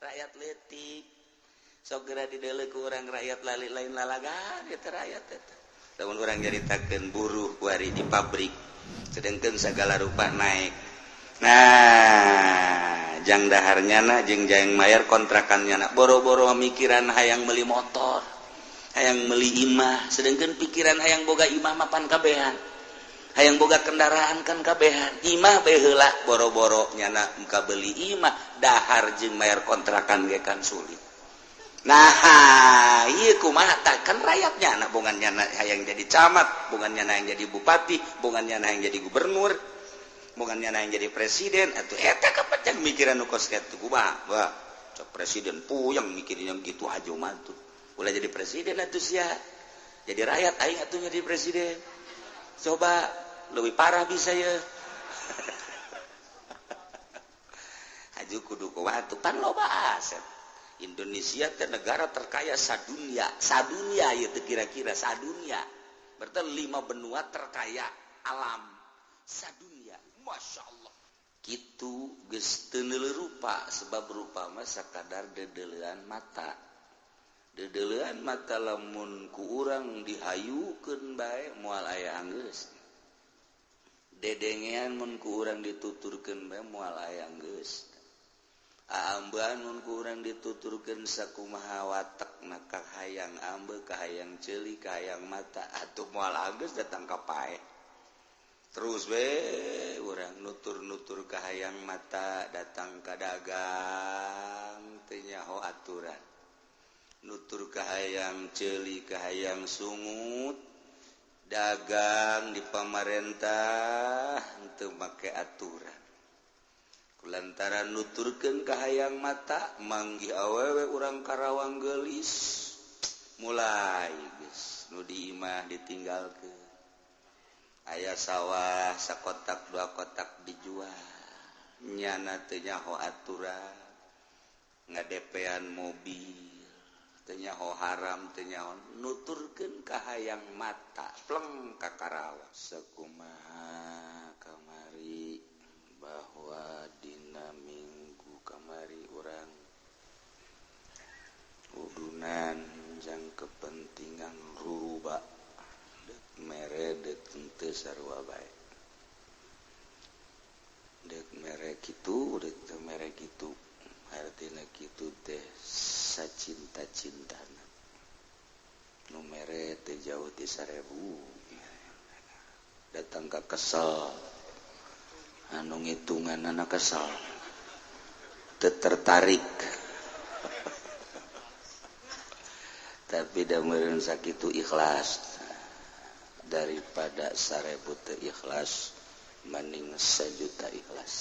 Rakyat leutik sok geura dideuleu ku urang rakyat lali lain lalagan eta rakyat eta. Lamun urang nyaritakeun buruh kuari di pabrik sedengkeun segala rupa naik. Nah, jang daharnya na jeung jang mayar kontrakannya na boro-boro mikiran hayang beli motor, hayang beli imah, sedangkan pikiran hayang boga imah mapan kabehan. Hayang boga kendaraan kan kabehan. Imah bae heula boro-boro nyana muka beli imah, dahar jeung mayar kontrakan ge kan sulit. Nah, ieu kumaha tah kan rakyatnya anak bongan nyana hayang jadi camat, bongan nyana yang jadi bupati, bongan nyana yang jadi gubernur, bongan nyana yang jadi presiden atuh eta kapacang mikiran nu kos kitu kumaha? Wah, cok presiden puyeng mikirin yang gitu aja mah tuh. Ulah jadi presiden atuh sia. Jadi rakyat aing atuh jadi presiden. Coba lebih parah bisa ya. Aju kudu kumaha tuh pan loba aset. Indonesia teh negara terkaya sadunia, sadunia ieu teh kira-kira sadunia. Berarti 5 benua terkaya alam sadunia. Masya Allah. Kitu geus teu neuleuh rupa sebab rupa mah sakadar dedeulean mata. Dedeulean mata lamun ku urang dihayukeun bae moal aya anggeus. Dedengean mun ku urang dituturkeun bae moal aya anggeus. Aambean mun ku urang dituturkeun sakumaha watekna kahayang ambe, kahayang ceuli, kahayang mata atuh moal anggeus datang ka paeh. Terus we urang nutur-nutur kahayang mata datang ka dagang teu nyaho aturan. Nutur kahayang ceuli, kahayang sungut, dagang di pamarentah teu make aturan. Lantaran nuturkeun kahayang mata manggih awewe urang Karawang geulis mulai geus nu di imah ditinggalkeun. Aya sawah sakotak dua kotak dijual nyana teu nyaho aturan, ngadepean mobil teu nyaho haram teu nyaho, nuturkeun kahayang mata pleng ka Karawang. Sakumaha kamari bahwa dina minggu kamari urang udunan jang kepentingan ruruba dek mere dek henteu sarua bae, dek mere kitu dek teu mere kitu, hartina kitu teh sacinta-cintana nu mere teh jauh ti 1000 datang ka kesel anu ngitungan anak kesel teu tertarik. Tapi da meureun sakitu ikhlas daripada 1000 teu ikhlas mending 1 juta ikhlas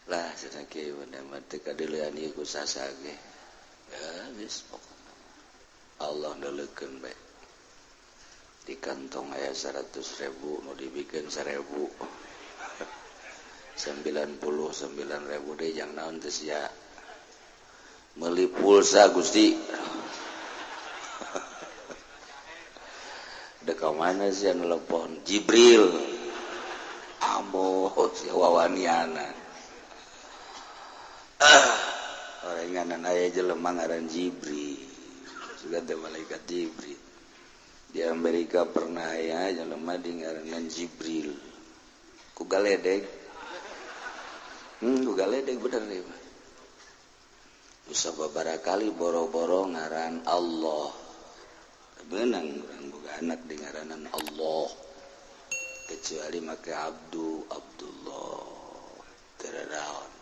lah. Cenah kieu mah teu kadeulean ieu ku sasa ge ya geus pokona Allah neuleukeun bae. Di kantong aya 100.000 nu dibikeun 1.000 99.000 deui jang naon teh sia meuli pulsa Gusti. Dek ka mana sia nelepon Jibril ambo sia wawaniana. Orenganan aya jelema ngaran Jibril sugan teh malaikat Jibril. Di Amerika pernah aya jelema di ngaranan Jibril ku galedeg. Ku galedeg bener ieu mah. Bisa babaraha kali boro-boro ngaran Allah. Beunang urang boga anak di ngaranan Allah. Kecuali make Abdu Abdullah. Teu raraon.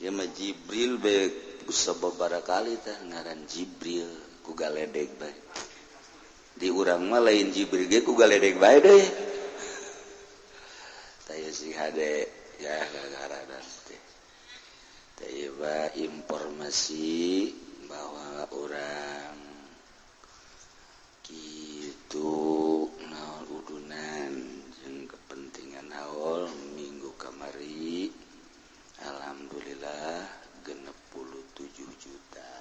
Ieu mah Jibril bae bisa babaraha kali tah ngaran Jibril ku galedeg bae. Di urang mah lain Jibril ge ku galedeg bae deui. Taya si hade ya gagaranan teh. Taya informasi bahwa urang kitu naon udunan jeung kepentingan haul minggu kamari alhamdulillah 67 juta.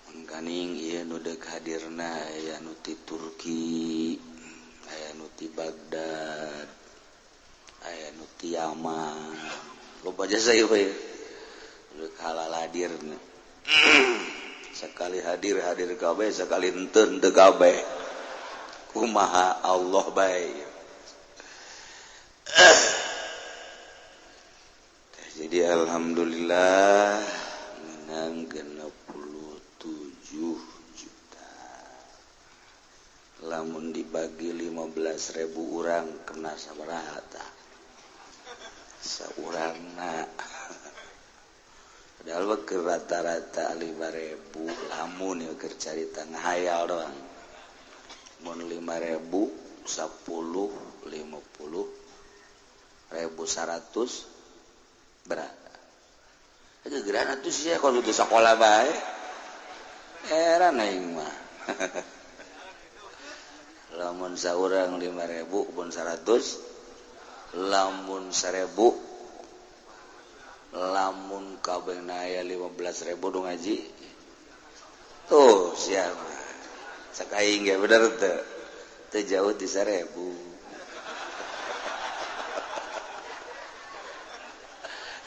Mangkaning ieu nu deuk hadirna aya nu ti Turki, aya nu ti Baghdad, Kiamat loba jasa ieu we halal hadir sekali hadir hadir kabeh sekali henteu henteu kabeh kumaha Allah bae. Jadi alhamdulillah menang 67 juta. Lamun dibagi 15.000 orang kena sabaraha tah? Saurangna. Padahal keur rata-rata 5.000 lamun ieu keur carita ngahayal doang. Mun 5.000 10 50 1.100 berat. Itu geran atuh sia kalau di sekolah bae. Heran aing mah. Lamun saurang 5.000 pun 100, lamun 1.000, lamun kabeh aya 15.000 do ngaji. Tuh sia mah. Cak aing ge bener teu. Teu jauh ti 1.000.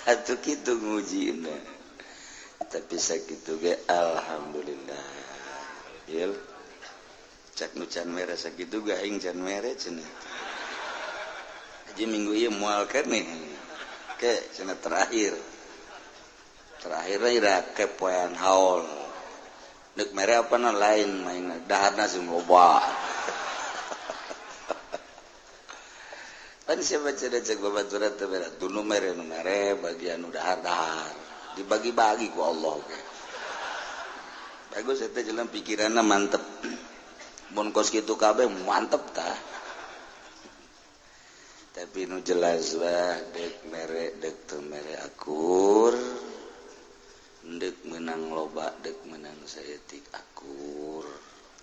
Atuh kitu ngujina. Tapi sakitu ge alhamdulillah. Yeuh. Cak nu can mere sakitu ge aing can mere cenah. Haji minggu ieu moal keneh. Ke cenah terakhir. Terakhir ira kepoean haul. Deuk mere apa na lain main daharna sing loba. Pan siapa cenah cek babaturan teh mere tunu mere nu mere bagian nu dahar-dahar. Dibagi-bagi ku Allah ge. Bagus eta jelema pikiranna mantep. Mun kos kitu kabeh mantep tah. Tapi nu jelas bah deuk mere deuk teu mere akur. Deuk meunang loba deuk meunang saeutik akur.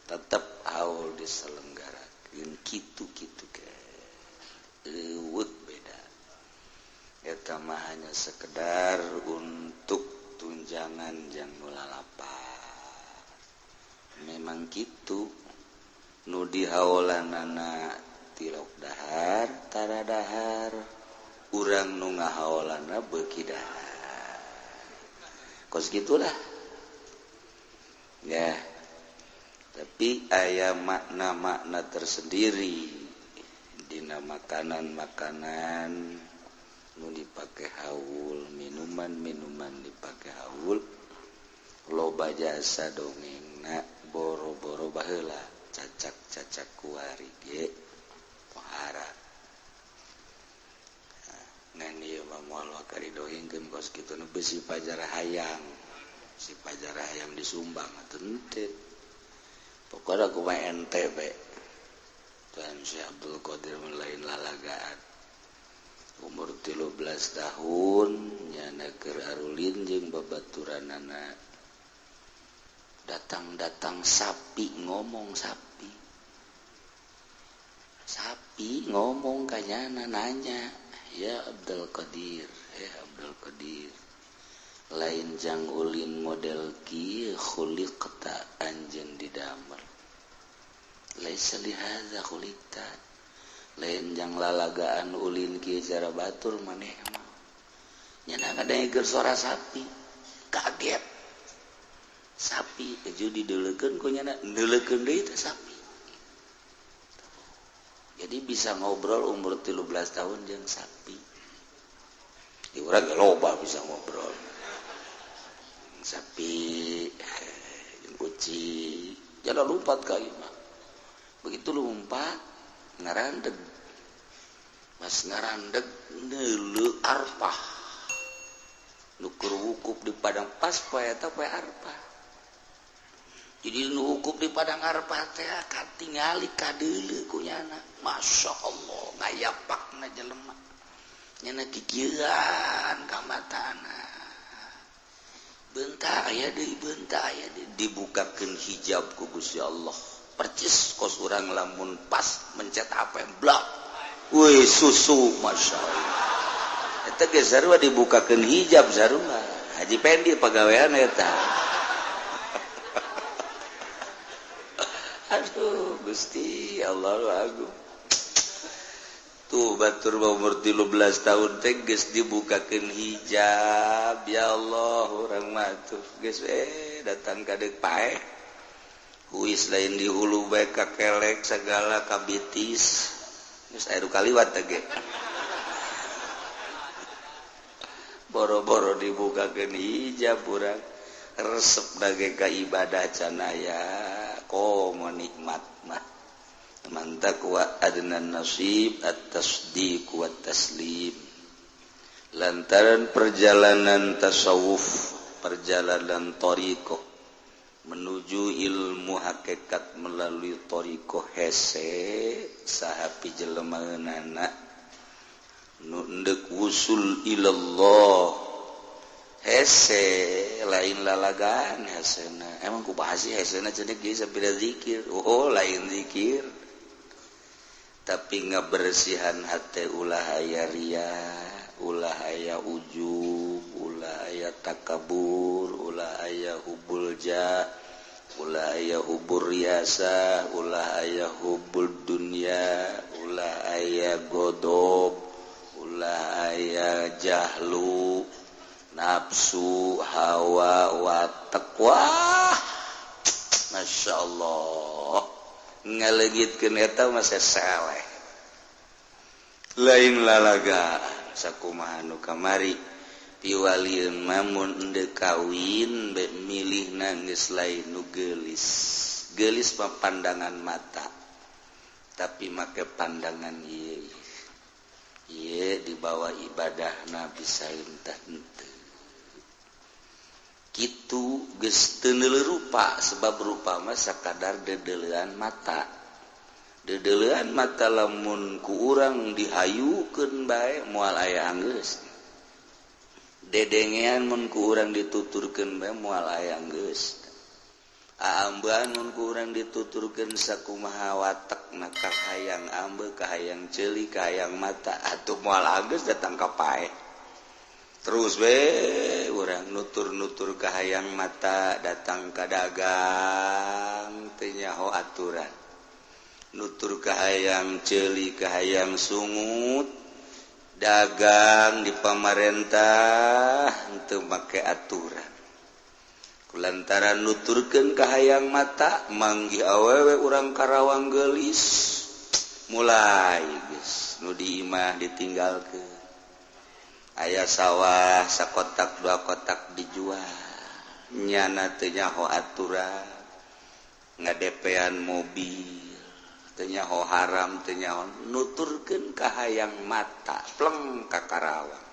Tetep haul diselenggarakeun kitu-kitu ge. Eueuh beda. Eta mah hanya sekedar untuk tunjangan jang nu lalapar. Memang kitu nu dihaolanana tilok dahar tara dahar, urang nu ngahaolanna beuki dahar. Kos gitulah. Ya. Tapi aya makna-makna tersendiri dina makanan-makanan nu dipake haul, minuman-minuman dipake haul, loba jasa dongengna boro-boro baheula cacak-cacak kuari ge pohara. Ngan ieu mah moal wakari dongengkeun kos kitu nu besi pajar hayang. Si pajar hayang disumbang atuh henteu. Pokona kumaha ente be. Tuhan Syekh Abdul Qadir lain lalagaan. Umur 13 tahun nyana keur arulin jeung babaturanana. Datang-datang sapi ngomong sapi. Sapi ngomong ka nyana nanya, "Ya Abdul Qadir, ya Abdul Qadir. Lain jang ulin model kieu khuliqta anjeun didamel. Laisa lihadza khuliqta." Lain jang lalagaan ulin kieu cara batur maneh mah. Nyana ngadengkeun suara sapi, kaget. Sapi keju dideulekeun ku nyana, ndeulekeun deui teh sapi. Jadi bisa ngobrol umur 13 tahun jeung sapi. Di urang ge loba bisa ngobrol. Sapi jeung kucing, jalan lompat ka ieu mah. Begitu lompat ngarandeg. Pas ngarandeg neuleu arpah. Nu keur wukuf di padang pas poe eta poe arpah. Jadi nu wukuf di padang arpah teh katingali kadeuleu ku nyana. Masya Allah ngayapakna jelema. Nyana kikieuan ka matana. Bentar aya deui, bentar aya deui dibukakeun hijab ku Gusti Allah. Percis kos urang lamun pas mencet HP blok. Wih susu Masya Allah. Eta ge sarua dibukakeun hijab sarua. Haji Pendi pagawean eta. Aduh Gusti Allah agung. Tuh batur umur 13 tahun teh geus dibukakeun hijab. Ya Allah, urang mah tuh geus datang ka deuk paeh. Huis lain di hulu bae ka kelek segala kabitis. Geus aya kaliwat teh ge. Boro-boro dibukakeun hijab urang resep dage ka ibadah can aya komo nikmat mah. Man taqwa adnan nasib at-tasdiq wa taslim. Lantaran perjalanan tasawuf, perjalanan thariqah menuju ilmu hakikat melalui thariqah hese saha pijelemaeunana nu endek wusul ilallah hese lain lalagan hesena. Emang kumaha sih hesena cenah geus sapira zikir. Oh, lain zikir. Tapi ngabersihan hate ulah aya ria, ulah aya ujub, ulah aya takabur, ulah aya hubul ja, ulah aya hubur riasa, ulah aya hubul dunya, ulah aya godob, ulah aya jahlu, nafsu, hawa, wa taqwa. Masya Allah. Ngalegitkeun eta mah saleh. Lain lalaga sakumaha nu kamari piwalieun mamun endeu kawin be milihna geus lain nu geulis. Geulis mah pandangan mata. Tapi make pandangan ieu. Ieu dibawa ibadahna bisa entah henteu. Kitu geus teu rupa sebab rupa mah sakadar dedelean mata. Dedelean mata lamun ku urang dihayukeun bae moal aya anggeus. Dedengean mun ku urang dituturkeun bae moal aya anggeus. Aambean mun ku urang dituturkeun sakumaha watekna kahayang ambe, kahayang ceuli, kahayang mata atuh moal anggeus datang ka paeh. Terus we urang nutur-nutur kahayang mata datang ka dagang teu nyaho aturan. Nutur kahayang ceuli kahayang sungut dagang di pamarentah teu make aturan. Kulantaran nuturkeun kahayang mata manggih awewe urang Karawang geulis mulai geus nu di imah ditinggalkeun. Aya sawah sakotak dua kotak dijual nyana teu nyaho aturan ngadepean mobil teu nyaho haram teu nyaho nuturkeun kahayang mata pleng ka Karawang.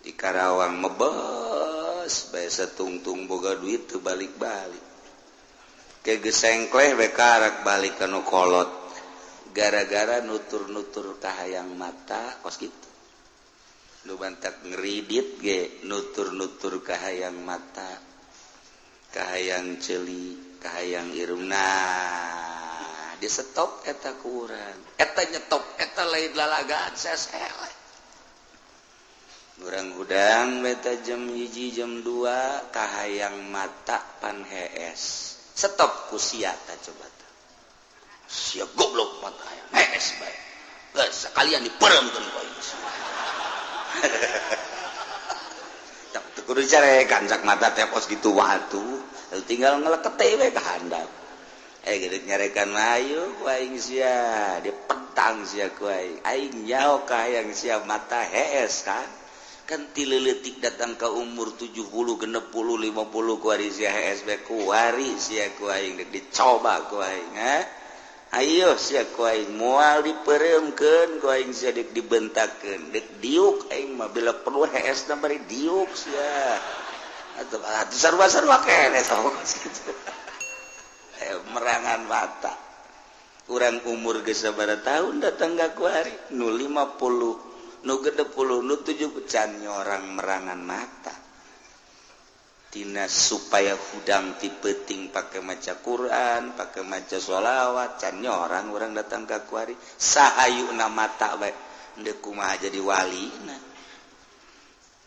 Di Karawang mebes bae satungtung boga duit teu balik-balik ke geus sengkleh we karak balik ka nu kolot gara-gara nutur-nutur kahayang mata kos kitu. Nu bantak ngeridit ge nutur-nutur kahayang mata, kahayang ceuli, kahayang irungna. Di stop eta ku urang, eta nyetop eta lain lalagaan sesele. Urang hudang beta jam 1 jam 2 kahayang mata pan hees. Stop ku sia ta coba ta. Sia goblok mata hayang hees bae. Geus sakalian dipeuremkeun ku aing. Tak kudu carekan cak mata teh kos kitu watu tinggal ngelekete we ka handap. Geureut nyarekan ayo ku aing sia dipetang sia ku aing. Aing nyaho ka hayang sia mata hees kan. Kan ti leutik datang ka umur 70 60 50 ku ari sia hees bae kuari sia ku aing deuk dicoba ku aing ha. Ayo sia ku aing moal dipereumkeun ku aing sia deuk dibentakeun deuk diuk aing mah bila perlu hees na bari diuk sia. Atuh atuh sarua-sarua keneh sok kitu. Merangan mata. Urang umur geus sabaraha tahun datang ka kuari nu 50 nu 60 nu 7 can nyorang merangan mata. Tina supaya hudang ti peuting pake maca Quran, pake maca sholawat, can nyorang urang datang ka kuari sahayuna mata bae endek kumaha jadi walina.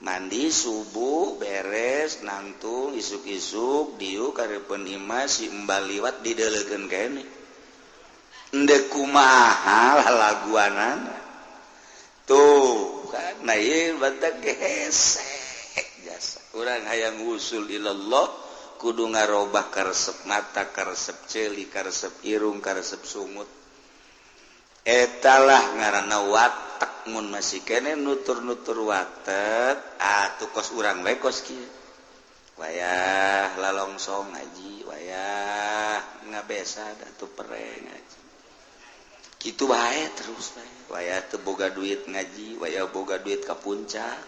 Mandi subuh beres nangtung isuk-isuk diuk karepun imah si embal liwat dideulekeun keneh. Endek kumaha lalaguanana tuh kan nah ieu batak gesek jasa urang hayang usul ilallah kudu ngarobah karesep mata, karesep ceuli, karesep irung, karesep sungut. Etalah ngaranna watek. Mun masih kene nutur-nutur watek atuh kos urang we kos kieu wayah lalongsong ngaji, wayah ngabesa atuh pereng ngaji kitu bae terus bae. Wayah teu boga duit ngaji, wayah boga duit ka puncak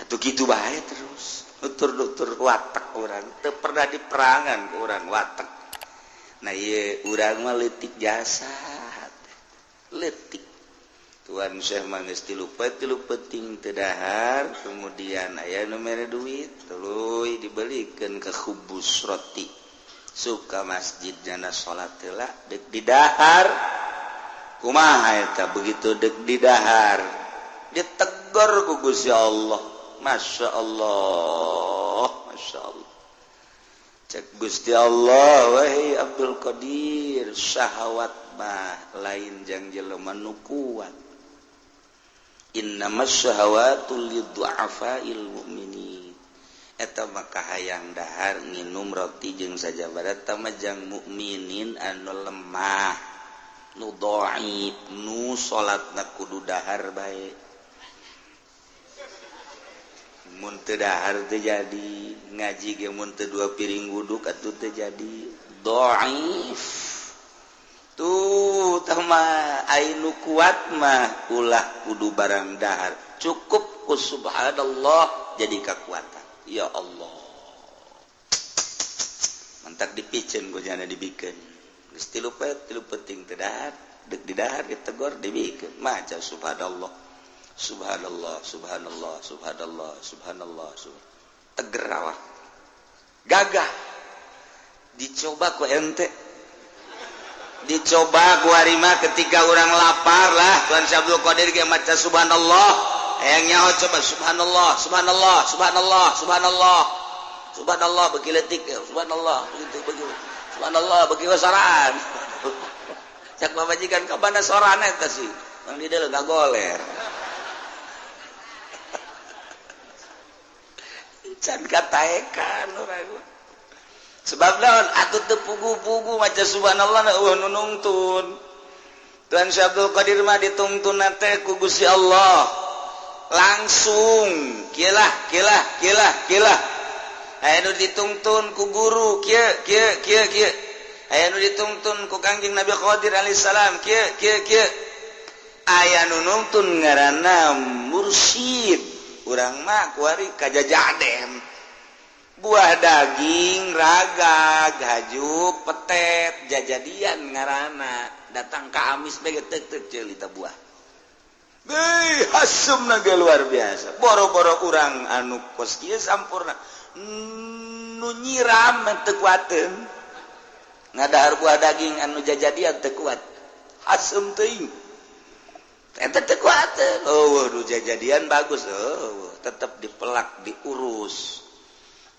atuh kitu bae terus. Nutur-nutur watek urang teu pernah diperangan ku urang watek. Nah ieu urang mah leutik jasa leutik. Tuan Syekh mah geus tilu peuting teu dahar, kemudian aya nu mere duit tuluy dibelikeun ke khubus roti. Suka masjid jana salat heula deuk didahar. Kumaha eta begitu deuk didahar ditegor ku Gusti Allah. Masya Allah, Masya Allah. Cek Gusti Allah, wahai Abdul Qadir, syahwat mah lain jang jelema nu kuat. Innamas syahawatu liddu'afail mu'minin. Eta maka hayang dahar nginum roti jeung sajabara eta mah jang mukminin anu lemah, nu dhaif, nu salatna kudu dahar bae. Mun teu dahar teu jadi, ngaji ge mun teu dua piring wuduk atuh teu jadi. Dhaif. Tuh tah mah ai nu kuat mah ulah kudu barang dahar. Cukup ku subhanallah jadi kekuatan. Ya Allah. Mantak dipiceun ku jana dibikeun. Geus tilu peuting teu dahar, deuk didahar ditegor dibikeun. Maca subhanallah. Subhanallah, subhanallah, subhanallah, subhanallah, subhanallah. Teger awak. Gagah. Dicoba ku ente. Dicoba ku harima ketika orang lapar lah. Tuan Syekh Abdul Qadir ge maca subhanallah. Hayang nyaho coba subhanallah, subhanallah, subhanallah, subhanallah. Subhanallah beuki leutik, subhanallah begitu begitu. Subhanallah beuki wasaraan. Cak pamajikan ka mana sorana eta sih? Mang di dieu ngagoler. Can kataekan urang. Sebab naon atuh teu pugu-pugu maca subhanallah eueuh nu nungtun. Tuan Syekh Abdul Qadir mah ditungtun teh ku Gusti Allah. Langsung kieu lah kieu lah kieu lah kieu lah. Aya nu ditungtun ku guru kieu kieu kieu kieu. Aya nu ditungtun ku Kangjeng Nabi Qadir alaihi salam kieu kieu kieu. Aya nu nungtun ngaranna mursyid. Urang mah kuari kajajaden buah daging ragag hajuk petet jajadian ngarana datang ka amis bae tek tek ceuli ta buah. Beuh hasumna ge luar biasa. Boro-boro urang anu kos kieu sampurna nu nyiram teu kuateun ngadahar buah daging anu jajadian teu kuat hasum teuing. Eta teu kuateun. Oh, nu jajadian bagus. Oh, tetep dipelak, diurus.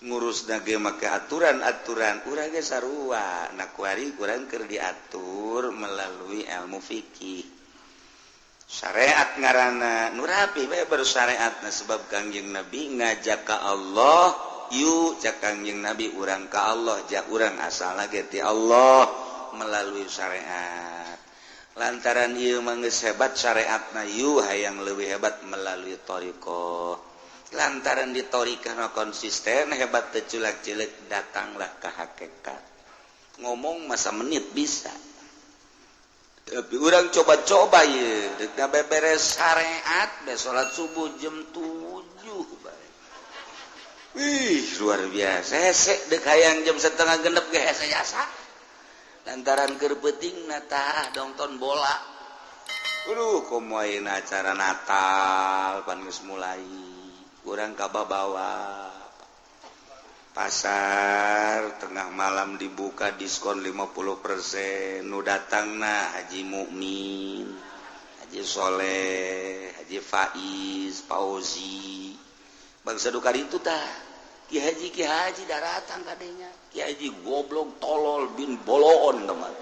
Ngurus ge make aturan-aturan urang ge sarua. Nah kuari urang keur diatur melalui ilmu fikih. Syariat ngaranna nu rapi bae baru syariatna sebab Kangjeng Nabi ngajak ka Allah, yuk cak Kangjeng Nabi urang ka Allah, jak urang asalna ge ti Allah melalui syariat. Lantaran ieu mah geus hebat syariatna yu hayang leuwih hebat melalui thariqah. Lantaran di thariqahna konsisten hebat teu culak-cileuk datanglah ka hakikat. Ngomong masa menit bisa. Tapi urang coba-coba ieu deuk beberes syariat be salat subuh jam 7 bae. Wih, luar biasa. Hese deuk hayang jam 5:30 ge hese jasa. Lantaran keur peutingna tah nonton bola. Aduh, komo ayeuna acara Natal pan geus mulai. Urang kababawa. Pasar tengah malam dibuka diskon 50%. Nu datangna Haji Mukmin, Haji Soleh, Haji Faiz, Fauzi. Bangsa duka itu tah. Ki haji daratang kadenya. Ki haji goblok tolol bin boloon teman.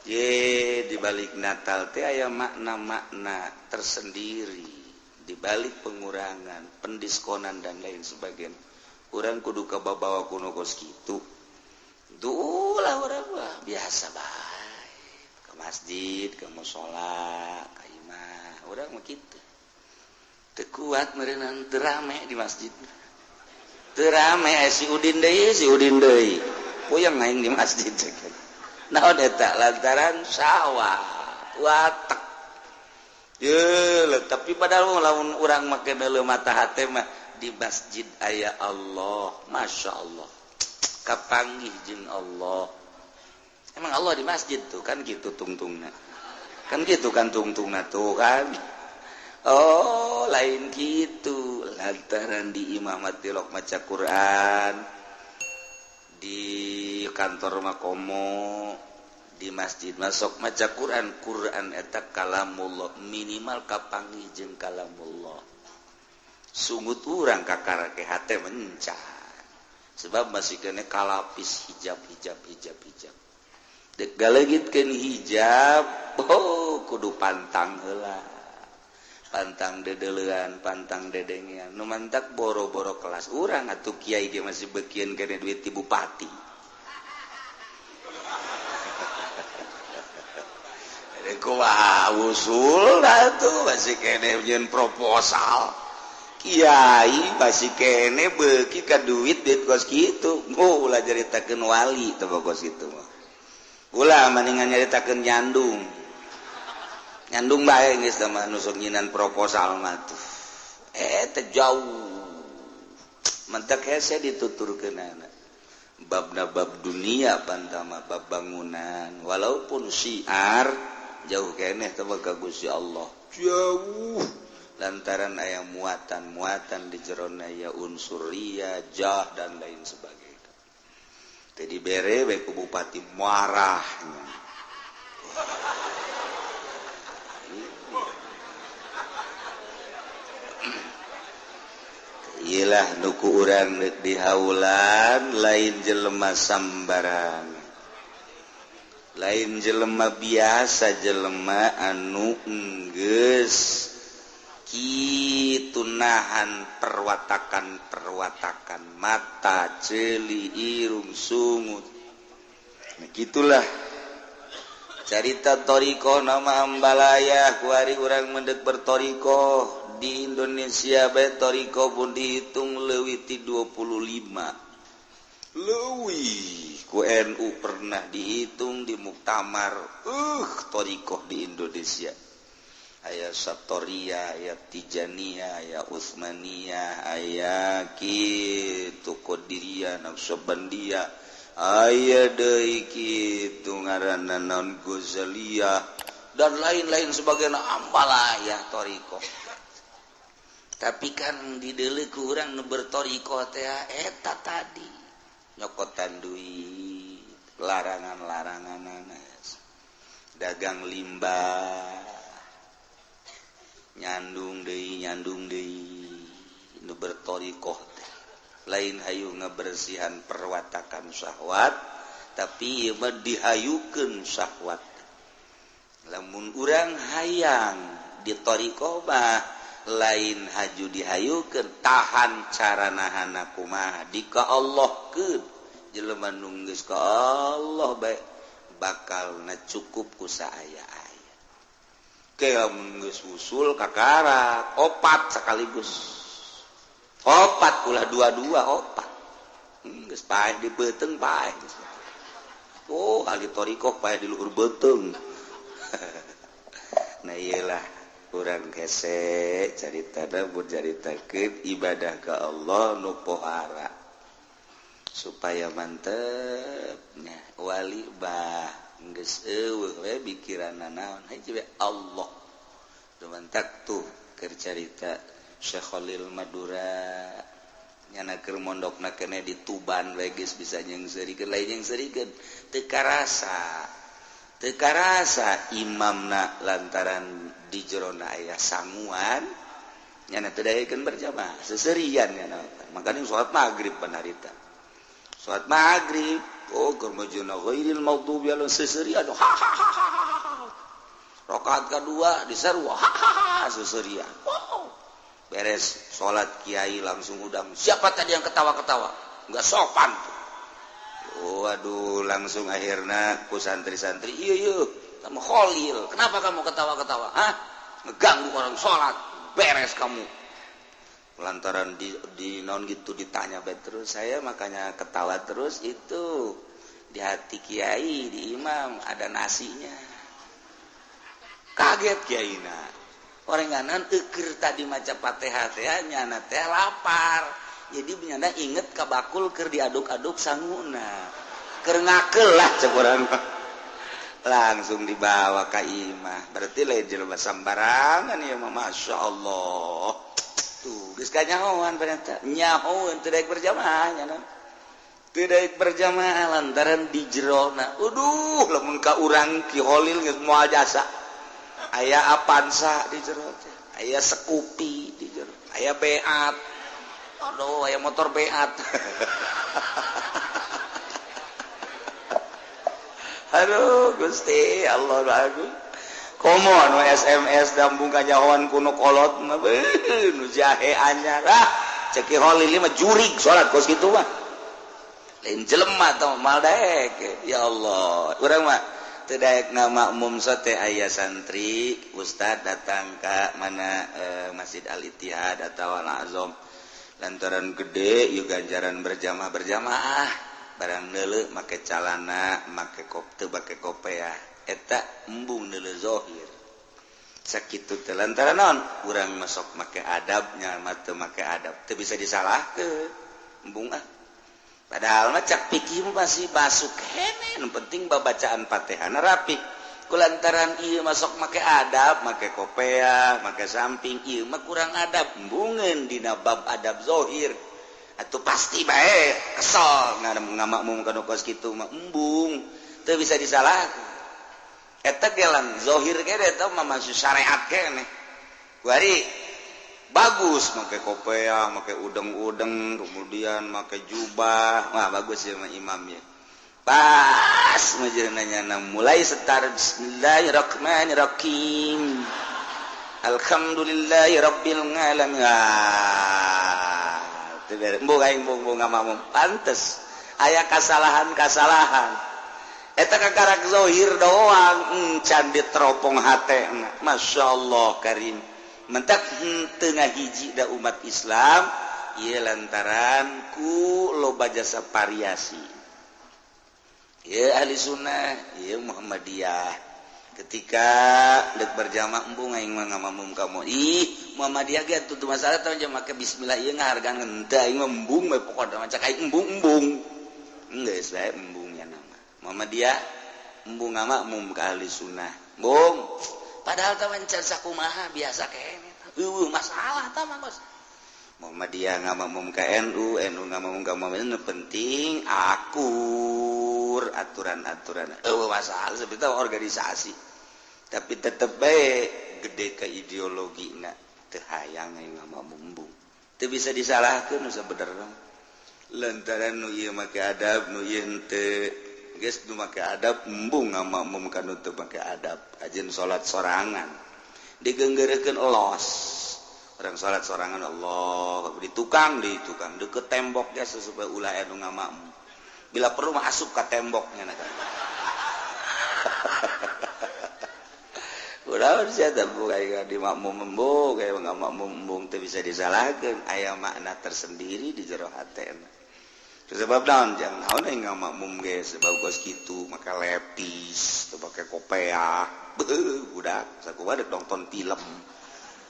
Ye di balik Natal teh aya makna-makna tersendiri, di balik pengurangan, pendiskonan dan lain sebagainya. Urang kudu kababawa kuno kos kitu. Duh lah urang mah biasa bae. Ke masjid, ke musola, ka imah, urang mah kitu. Teu kuat meureunnan teu rame di masjid. Teu rame si Udin deui, si Udin deui. Puyeng aing di masjid cek. Naon eta lantaran sawah watek. Ye, tapi padahal lamun urang make deuleu mata hate mah di masjid aya Allah, Masya Allah. Kapanggih jeung Allah. Emang Allah di masjid tuh kan gitu tungtungna. Kan gitu kan tungtungna tuh kan. Oh, lain gitu. Lantaran di imah tilok maca Quran, di kantor makomo, di masjid masuk maca Quran. Quran eta kalamullah, minimal kapanggih jeung kalamullah. Sungut urang kakarake hate mencar. Sebab masih kena kalapis hijab hijab hijab hijab. Dek galegitkeun hijab, oh kudu pantang heula. Pantang dedelean, pantang dedengean. Nu mantak boro-boro kelas urang atuh kiai ge masih beukieun kene duit ti bupati. Kumaha usul atuh masih kene nyieun proposal. Kiai masih kene beuki ka duit duit kos kitu. Oh, ulah nyaritakeun wali teh kos kitu mah. Ulah mendingan nyaritakeun nyandung. Nyandung bae geus mah nusuk nyinan proposal mah tuh. Teh jauh. Mentak hese dituturkeunana. Babna bab dunia pantama bab bangunan walaupun syiar jauh keneh teh ka Gusti Allah. Jauh lantaran aya muatan-muatan di jerona aya unsur ria, jah dan lain sebagainya. Teh dibere we ku bupati marahnya. Iyalah nuku urang di haulan lain jelema sambarang, lain jelema biasa, jelema anu enggeus kitu nahan perwatakan-perwatakan mata, ceuli, irung, sungut. Nah, gitulah carita toriko nama ambalaya kuari urang mendek bertoriko di Indonesia bae toriko pun dihitung leuwih ti 25 leuwih ku NU pernah dihitung di muktamar toriko di Indonesia aya Satoria, aya Tijaniyah, aya Utsmaniyah, aya kitu Qadiriyah, Naqsyabandiyah, aya deui kitu ngaranna naon Ghazaliyah dan lain-lain sebagainya ambalaya toriko. Tapi kan dideuleu ku urang nu bertoriko teh eta tadi nyokotan duit, larangan-larangan, dagang limbah, nyandung deui nu bertoriko teh lain hayu ngabersihan perwatakan syahwat, tapi ieu mah dihayukeun syahwat. Lamun urang hayang di toriko mah lain haju dihayukeun, tahan cara nahana kumaha dika Allahkeun. Jelema nu geus ka Allah bae bakalna cukup ku saaya-aya. Ke lamun geus usul kakara opat sekaligus. Opat ulah dua-dua opat. Geus paeh di beuteung paeh. Oh, ahli torikoh paeh di luhur beuteung. Nah iyalah urang hese caritana mun caritakeun ibadah ka Allah nu pohara supaya mantep nya wali bah geus eueuh we pikiranna naon hiji we Allah. Dumantak tuh keur carita Syekh Khalil Madura nyana keur mondokna keneh di Tuban we geus bisa nyeungseurikeun lain nyeungseurikeun teu karasa. Teu karasa imamna lantaran di jerona aya sanguan nyana teu daekeun berjamaah seserian nyana. Makanya salat maghrib pan harita. Salat maghrib Oh keur majuna ghairil maghdubi alaihim seserian ha ha ha ha. Rakaat kedua diseru ha ha ha seserian. Wow. Beres salat kiai langsung udang. Siapa tadi yang ketawa-ketawa? Enggak sopan tuh. Waduh, langsung akhirnya ku santri-santri, iya iya, kamu Kholil, kenapa kamu ketawa-ketawa? Hah? Ngeganggu orang sholat, beres kamu. Lantaran di non gitu ditanya terus, saya makanya ketawa terus itu di hati kiai, di imam ada nasinya. Kaget kiai na. Orang nganan eukeur tadi maca Fatihah teh nyana teh lapar. Jadi nyana inget ka bakul keur diaduk-aduk sanguna. Keur ngakeul lah cek urang. Langsung dibawa ka imah. Berarti lain jelema sambarangan ieu mah, Masya Allah. Tuh, geus kanyahoan ternyata. Nyahoan teu daek berjamaah nya. Teu daek berjamaah lantaran di jerona. Aduh, lamun ka urang Ki Holil geus moal jasa. Aya Avanza di jero teh, aya Scoopy di jero, aya Beat. Aduh, aya motor Beat. Aduh, Gusti Allah agung. Komo anu SMS dambung kanyahoan kuno kolot mah nu jahe anyar. Ah, cek Ki Holil mah jurig salat kos kitu mah. Lain jelema tah moal daek. Ya Allah, urang mah teu daek ngamakmum sote aya santri, ustad datang ka mana Masjid Al Ittihad atawa Al Azam. Lantaran gede ieu ganjaran berjamaah berjamaah barang neuleuh make calana, make kopte, make kopeah. Eta embung neuleuh zahir sakitu teh lantaran naon urang masuk make adabnya mah teu make adab teu bisa disalahkeun embung ah padahal mah cak fikih masih masuk kene nu penting babacaan Fatihahna rapi kulantaran ieu masuk make adab make kopeah make samping ieu mah kurang adab embungeun dina bab adab zahir atuh pasti bae kesel ngamakmum kana kos kitu mah embung teu bisa disalahkeun. Eta gelang zahir kene eta mah masuk syariat kene. Kuari bagus make kopeah, make udeng-udeng, kemudian make jubah. Wah, bagus ya mah imamnya. Pas majeunanya mulai setar bismillahirrahmanirrahim. Alhamdulillahirabbil alamin. Ah, teu beres. Embung aing embung ngamakmum. Pantes aya kasalahan-kasalahan. Eta kakarak zahir doang encan diteropong hatena. Masya Allah karim. Mentak henteu ngahiji da umat Islam ieu lantaran ku loba jasa variasi. Ieu ahli sunnah, ieu Muhammadiyah. Ketika deuk berjamaah embung aing mah ngamakmum kamu. Ih, Muhammadiyah ge atuh masalah teh make bismillah ieu ngahargaan henteu aing mah embung we pokona mah cak aing embung-embung. Geus bae embung. Muhammadiyah embung ngamakmum ka ahli sunnah. Embung. Padahal tah encan sakumaha biasa kene. Eueuh masalah tah mah bos. Muhammadiyah ngamakmum ka NU, NU ngamakmum ka Muhammadiyah, penting akur aturan-aturan. Eueuh masalah sebetulnya organisasi. Tapi tetep bae gede ka ideologina teu hayang aing ngamakmum embung. Teu bisa disalahkeun nu sabenerna. Lantaran nu ieu make adab, nu ieu henteu. Geus nu make adab embung ngamakmum ka nu teu make adab ajeun salat sorangan digenggeurekeun los urang salat sorangan Allah di tukang deukeut tembok ge supaya ulah aya nu ngamakmum bila perlu mah asup ka temboknya na ulah sia teh buka di makmum embung kayak ngamakmum embung teu bisa disalahkeun aya makna tersendiri di jero hatena. Sebab naon jangan naon aing ngamakmum ge sebab kos kitu make lepis teu make kopeah beuh budak sakumaha deuk nonton film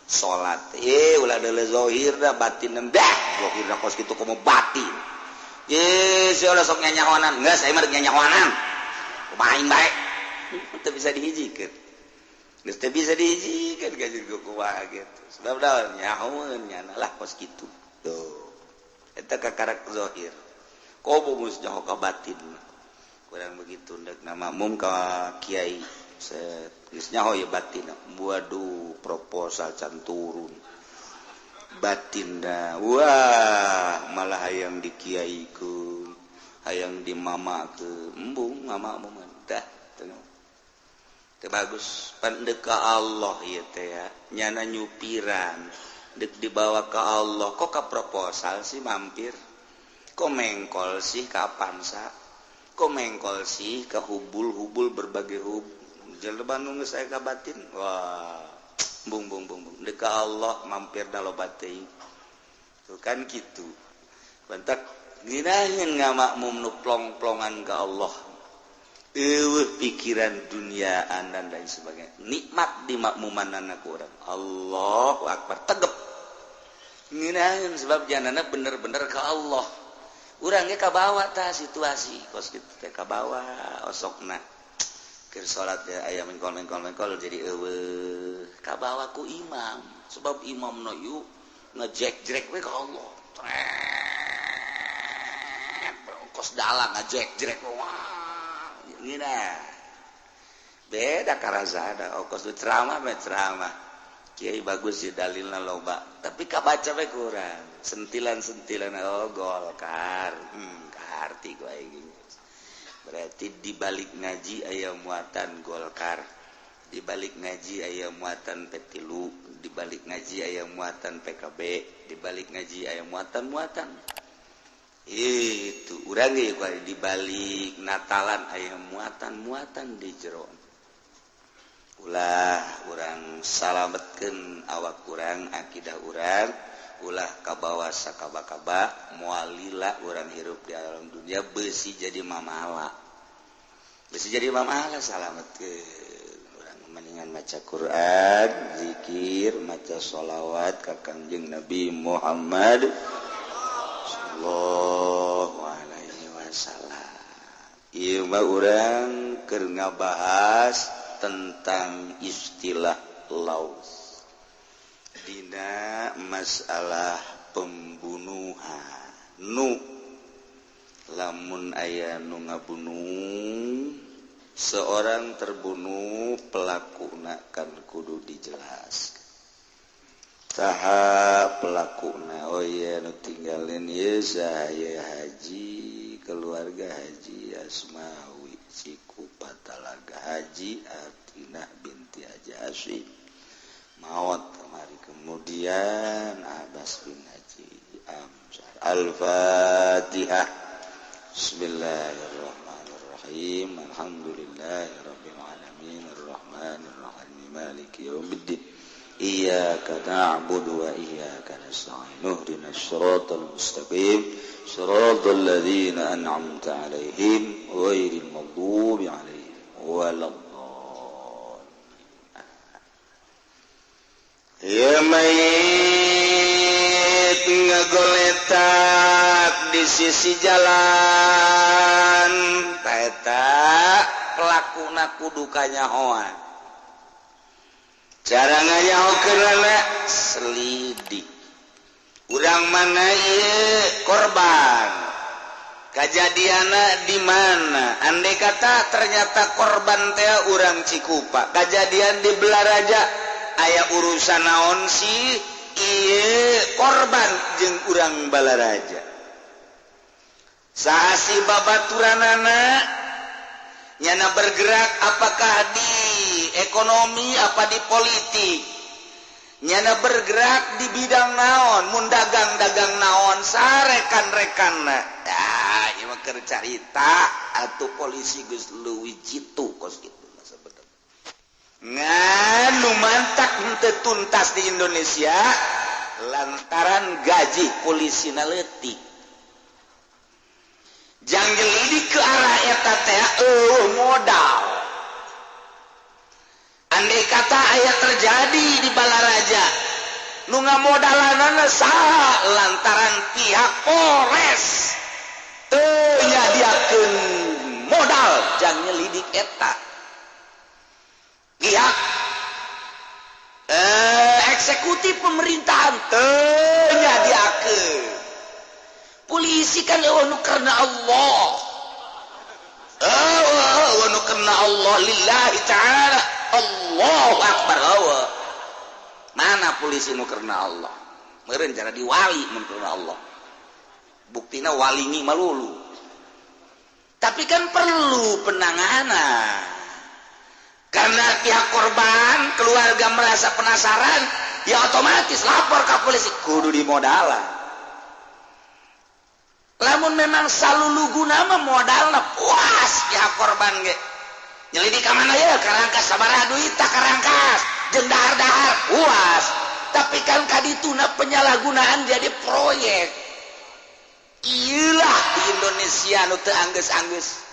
salat ulah deuleu zahir da batin dah zahir da kos kitu komo batin sia ulah sok nyanyahonan geus aing mah deuk nyanyahonan kumaha aing bae teu bisa dihijikeun geus teu bisa dihijikeun ka jeung kumaha gitu sebab naon nyahoeun nyana lah kos kitu tuh eta kakarak zahir komo geus nyaho ka batin kurang begitu ndek ngamakmum ka kiai geus nyaho ye batin waduh proposal can turun batin da wah malah hayang dikiaikeun Hayang di mama ke embung mama embung dah teu bagus pan deuk ka Allah ieu teh ya nyana nyupiran dek dibawa ke Allah kok ka proposal sih mampir kok mengkol sih ka Avanza kok mengkol sih ke hubul-hubul berbagai hub jelema nu geus aya kabatin wah bung bung bung bung dek ka Allah mampir da loba teuing tuh kan kitu bantak nginaheun ngamakmum nu plong-plongan ka Allah eueuh pikiran duniaan dan lain sebagainya nikmat di makmumanana ku urang Allahu akbar tegep nginaheun sebab janana bener-bener ka Allah urangnya kabawa tah situasi kos kitu teh kabawa osokna keur salat ya aya mengkol-mengkol-mengkol jadi eueuh kabawa ku imam sebab imamna ieu ngejek-jrek we ka Allah kos dalang ngejek-jrek wah ngina beda karazada kos ceramah mah ceramah kiai bagus sih dalilna loba tapi kabaca we kurang sentilan-sentilan oh Golkar karti gua aing berarti di balik ngaji aya muatan Golkar di balik ngaji aya muatan P3 di balik ngaji aya muatan PKB di balik ngaji aya muatan-muatan itu urang ge di balik Natalan aya muatan-muatan di jero ulah urang salametkeun awak urang akidah urang ulah kabawa sakaba-kaba moal lila urang hirup di alam dunia besi jadi mamala besi jadi mamala salametkeun urang mendingan maca Quran zikir maca sholawat ka Kangjeng Nabi Muhammad sallallahu alaihi wasallam. Ieu mah urang keur ngabahas tentang istilah laus dina masalah pembunuhan nu lamun aya nu ngabunuh seorang terbunuh pelakuna kan kudu dijelaskan saha pelakuna oh iya nu tinggalin ieu saha haji keluarga Haji Asmawi Cikupa Talaga Haji Atinah binti Haji Asyik maot kemari kemudian Abbas bin Haji Amsar. Al-Fatihah. Bismillahirrahmanirrahim. Alhamdulillahirabbil alamin arrahmanirrahim maliki yaumiddin. Iyyaka na'budu wa iyyaka nasta'in. Ihdinas siratal mustaqim. Siratal ladzina an'amta 'alaihim ghairil maghdubi 'alaihim waladdallin. Ya mayit ngagoletak di sisi jalan eta pelakuna kudu kanyahoan cara nganyahokeunana selidik urang mana ieu korban kajadianna di mana andai kata ternyata korban teh urang Cikupa kajadian di Belaraja aya urusan naon sih ieu korban jeung urang Balaraja saha si babaturanana nyana bergerak apakah di ekonomi apa di politik nyana bergerak di bidang naon mun dagang-dagang naon sarekan-rekanna ah ieu mah keur carita atuh polisi geus leuwih jitu kos kitu nganu mantak henteu tuntas di Indonesia lantaran gaji polisi na leutik jang jelidik ke arah eta teh eueuh modal andai kata aya terjadi di Balaraja nu ngamodalanana saha lantaran pihak Polres teu nyadiakeun modal jang nyelidik eta pihak eksekutif pemerintahan teu nyadiakeun polisi kan eueuh nu karena Allah eueuh nu karena Allah lillahi ta'ala Allahu akbar eueuh mana polisi nu karena Allah meureun cara diwali mun karena Allah buktina walingi malulu Tapi kan perlu penanganan. Karena pihak korban, keluarga merasa penasaran, ya otomatis lapor ke polisi, kudu dimodalan. Lamun memang saluluguna mah modalna puas pihak korban ge. Nyelidik ka mana ya? Karangkas sabaraha duit tah karangkas, jeung dahar-dahar puas. Tapi kan kadituna penyalahgunaan jadi proyek. Iyalah di Indonesia nu teu anggeus-anggeus.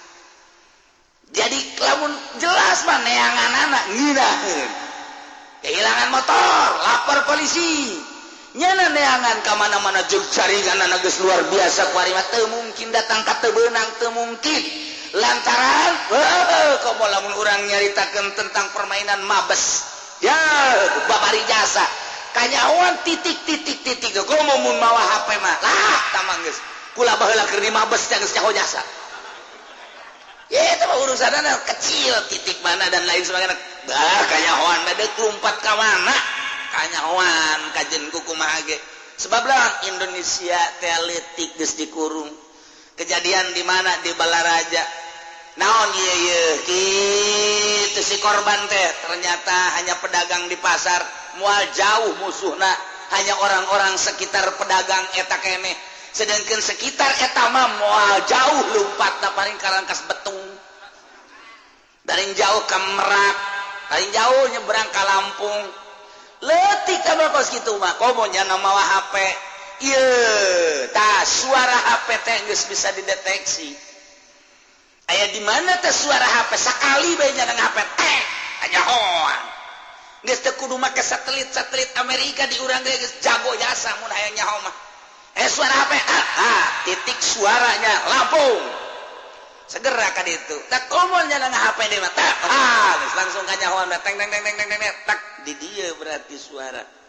Jadi lamun jelas mah neanganana ngeunaheun. Kehilangan motor, lapor polisi. Nyana neangan ka mana-mana jeung jaringan geus luar biasa kuari mah teu mungkin datang ka teu beunang, teu mungkin. Lantaran heuh komo lamun urang nyaritakeun tentang permainan mabes. Ya, babari jasa. Kanyahoan titik titik titik komo mun mawa HP mah. Lah, tamang geus. Kula baheula keur di mabes geus nyaho jasa. Ya itu mah urusanana kecil titik mana dan lain sebagainya. Bah kanyahoan deuk lumpat ka mana? Kanyahoan kajen ku kumaha ge. Sebab lah Indonesia teh leutik geus dikurung. Kejadian di mana di Balaraja. Naon ieu ieu kitu si korban teh ternyata hanya pedagang di pasar, moal jauh musuhna, hanya orang-orang sekitar pedagang eta keneh. Sedangkan sekitar eta mah moal jauh lumpatna paling Karangkas Betung. Dari jauh ke Merak, paling jauh nyebrang ke Lampung. Leutik mah kos kitu mah, komo nya mawa HP. Ieu, tah suara HP teh geus bisa dideteksi. Aya di mana teh suara HP sakali bae nya HP teh kanyahoan. Geus teu kudu make satelit-satelit Amerika di urang ge geus jago jasa mun hayang nyaho mah. Suara HP titik suaranya Lampung. Segera ka ditu. Tak komo nya HP deui mah tak. Geus langsung kanyahoan teng teng teng teng teng tak di dieu berarti suara.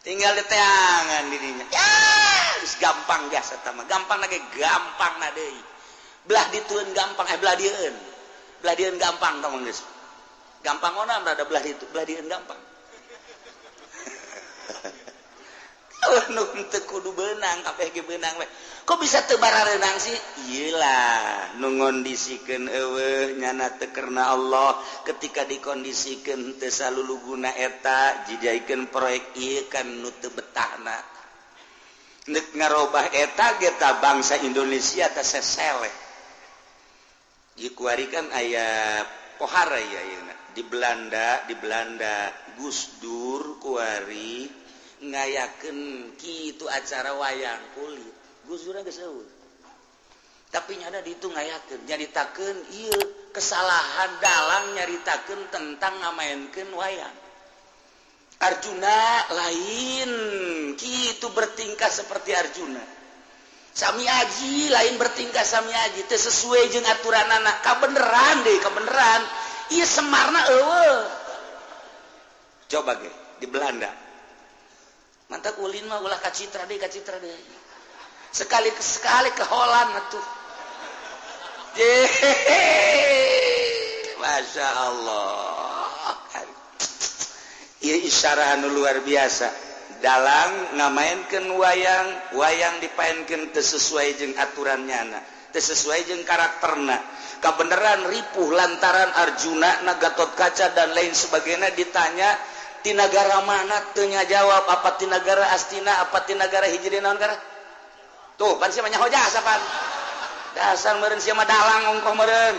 Tinggal diteangan di dinya. Ya, geus gampang jasa tah mah. Gampang lagi gampang na deui. Belah ditueun gampang belah dieun. Belah dieun gampang tah geus. Gampang ona rada belah ditu, belah dieun gampang. Nu teu kudu beunang kabeh ge beunang we. Kok bisa teu barareunang sih? Iyalah, nu ngondisikeun eueuh nyana teu karena Allah ketika dikondisikeun teu saluluguna eta dijaikeun proyek ieu kan nu teu betahna. Nek ngarobah eta ge ta bangsa Indonesia teh seseleh. Ieu kuari kan aya pohara ya ayeuna di Belanda Gus Dur kuari ngayakeun kitu acara wayang kulit. Gus Dur geus eueuh. Tapi nyada ditu ngayakeun, nyaritakeun ieu kesalahan dalang nyaritakeun tentang ngamaenkeun wayang. Arjuna lain kitu bertingkah seperti Arjuna. Sami Aji lain bertingkah Sami Aji teu sesuai jeung aturanana. Kabeneran deui, kabeneran. Ieu Semarna eueuh. Coba ge di Belanda. Mantap ulin mah ulah kacitra deui, kacitra deui. Sekali-sekali ke Holland atuh. Masya Allah. Ieu isyarah anu luar biasa. Dalang ngamaenkeun wayang, wayang dipaenkeun teu sesuai jeung aturan nyana, teu sesuai jeung karakterna. Kabeneran ripuh lantaran Arjuna na Gatotkaca dan lain sebagainya ditanya ti nagara mana teu nyajawab, apa ti nagara Astina, apa ti nagara Hijri naon gara? Tuh, pan sia mah nyaho jasa pan. Dasar meureun sia mah dalang ongkoh meureun.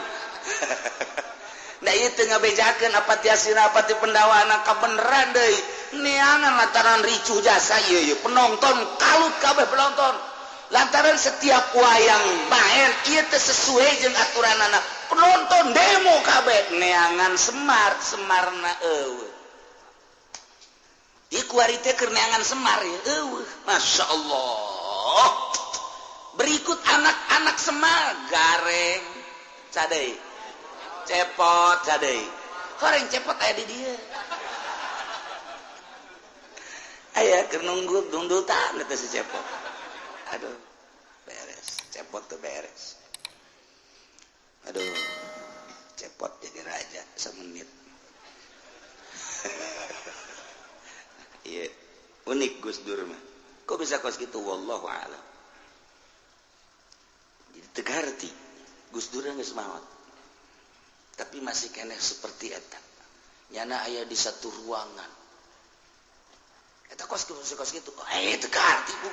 Da ieu teu ngabejakeun apa ti Astina, apa ti Pendawana, kabeneran deui. Neangan lantaran ricuh jasa ieu ieu penonton kalut kabeh penonton. Lantaran setiap wayang maen ieu teu sesuai jeung aturanana. Penonton demo kabeh neangan Semar, Semarna eueuh. Ieu kuari teh keur neangan Semar ieu eueuh. Masya Allah. Berikut anak-anak Semar gareng cadei. Cepot cadei. Horeng cepot aya di dieu. Aya keur nunggu dungdutan eta si cepot. Aduh, beres. Cepot tuh beres. Aduh, cepot jadi raja semenit. Iya, unik Gus Dur mah. Kok bisa kos gitu? Wallahu a'lam. Jadi tegarti. Gus Dur geus maot. Tapi masih keneh seperti eta. Nyana aya di satu ruangan. Eta kos kitu kos kitu. Eh teu kaharti bu.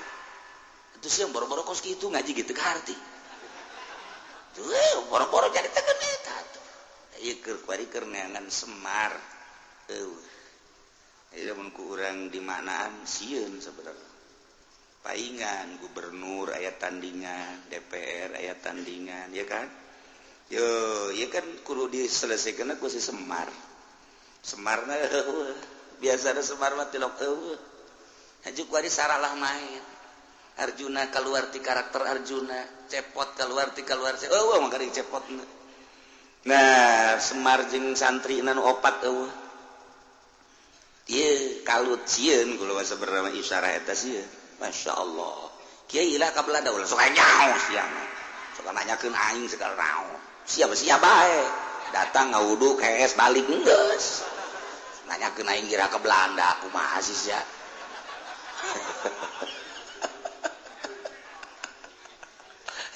Itu sih yang boro-boro kos kitu ngaji gitu kaharti. Tuh boro-boro jadi tekan eta tuh. Ieu keur kuari keur neangan Semar. Eueuh. Ieu mun ku urang di manaan sieun sebenarnya. Paingan gubernur aya tandingan, DPR aya tandingan, ya kan? Yo, ya kan kudu diselesaikan ku si Semar. Semarna eueuh. Biasana Semar mah tilok eueuh. Haju kuari saralah main. Arjuna keluar ti karakter Arjuna, cepot keluar ti keluar. Eueuh mah kari cepotna. Nah, Semar jeung santrina nu opat eueuh. Ieu kalut sieun kula bernama isyarah eta sieun. Masya Allah. Kiai ilah ka Belanda ulah sok nyaho sia. Sok nanyakeun aing segala naon. Siapa-siapa bae. Datang ngawudu kees balik geus. Nanyakeun aing kira ke Belanda kumaha sih sia.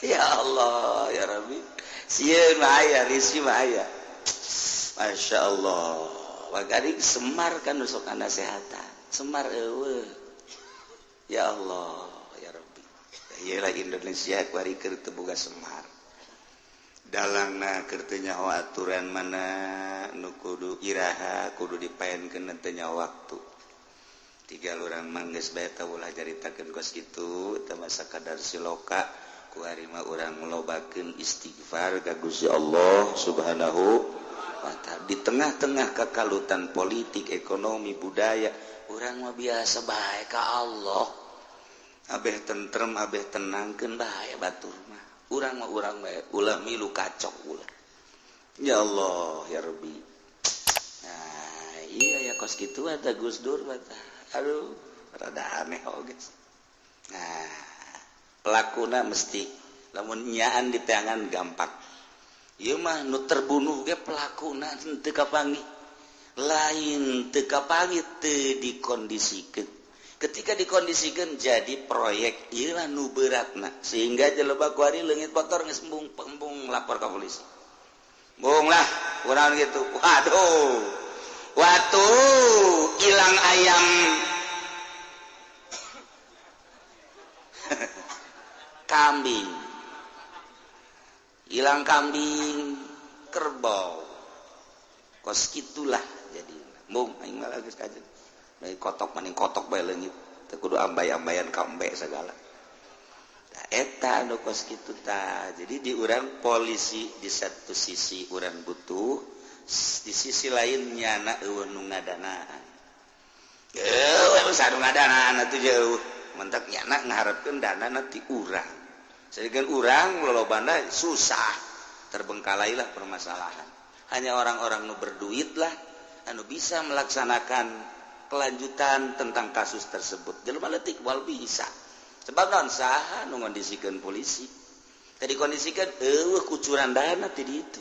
Ya Allah, ya Rabbi. Sieun mah aya, risi mah aya. Masya Allah. Wagaring Semar kan nu sok nasehatan. Semar eueuh. Ya Allah, ya Rabbi. Iyalah Indonesia kuari keur teu boga Semar. Dalangna keur teu nyaho aturan mana nu kudu iraha kudu dipaenkeun teu nyaho waktu. Tiga urang mah geus bae teh ulah caritakeun kos kitu teu masa kadar siloka kuari mah urang lobakeun istighfar ka Gusti Allah Subhanahu wa ta'ala. Di tengah-tengah kekalutan politik, ekonomi, budaya, urang mah biasa bae ka Allah. Abeh tentrem, abeh tenangkeun bae batur mah. Urang mah urang bae, ulah milu kacok ulah. Ya Allah, ya Rabbi. Nah, iya ya kos kitu ada Gus Dur mah. Aduh, rada aneh oge. Nah, pelakuna mesti lamun nyaan di tangan gampang. Ieu mah nu terbunuh ge pelakuna teu kapanggih. Lain teu kapanggih teu dikondisikeun. Ketika dikondisikan jadi proyek ieu mah nu beratna sehingga jelema kuari leungit motor geus embung lapor ka polisi. Embung lah, kurang gitu. Waduh. Waktu hilang ayam kambing. Hilang kambing kerbau. Kos kitulah jadi. Embung aing mah geus kajen. Dari kotok maning kotok bae leungit. Teu kudu ambay-ambayan ka embe segala. Tah eta anu kos kitu tah. Jadi di urang polisi di satu sisi urang butuh, di sisi lain nyana eueuh nu ngadanaan. Eueuh nu ngadanaan atuh jauh. Mentak nyana ngaharepkeun dana ti urang. Sedengkeun urang lolobana susah, terbengkalailah permasalahan. Hanya orang-orang nu berduit lah anu bisa melaksanakan kelanjutan tentang kasus tersebut. Jelema leutik wal bisa. Sebab naon saha nu ngondisikeun polisi. Tadi kondisikeun eueuh kucuran dana ti ditu.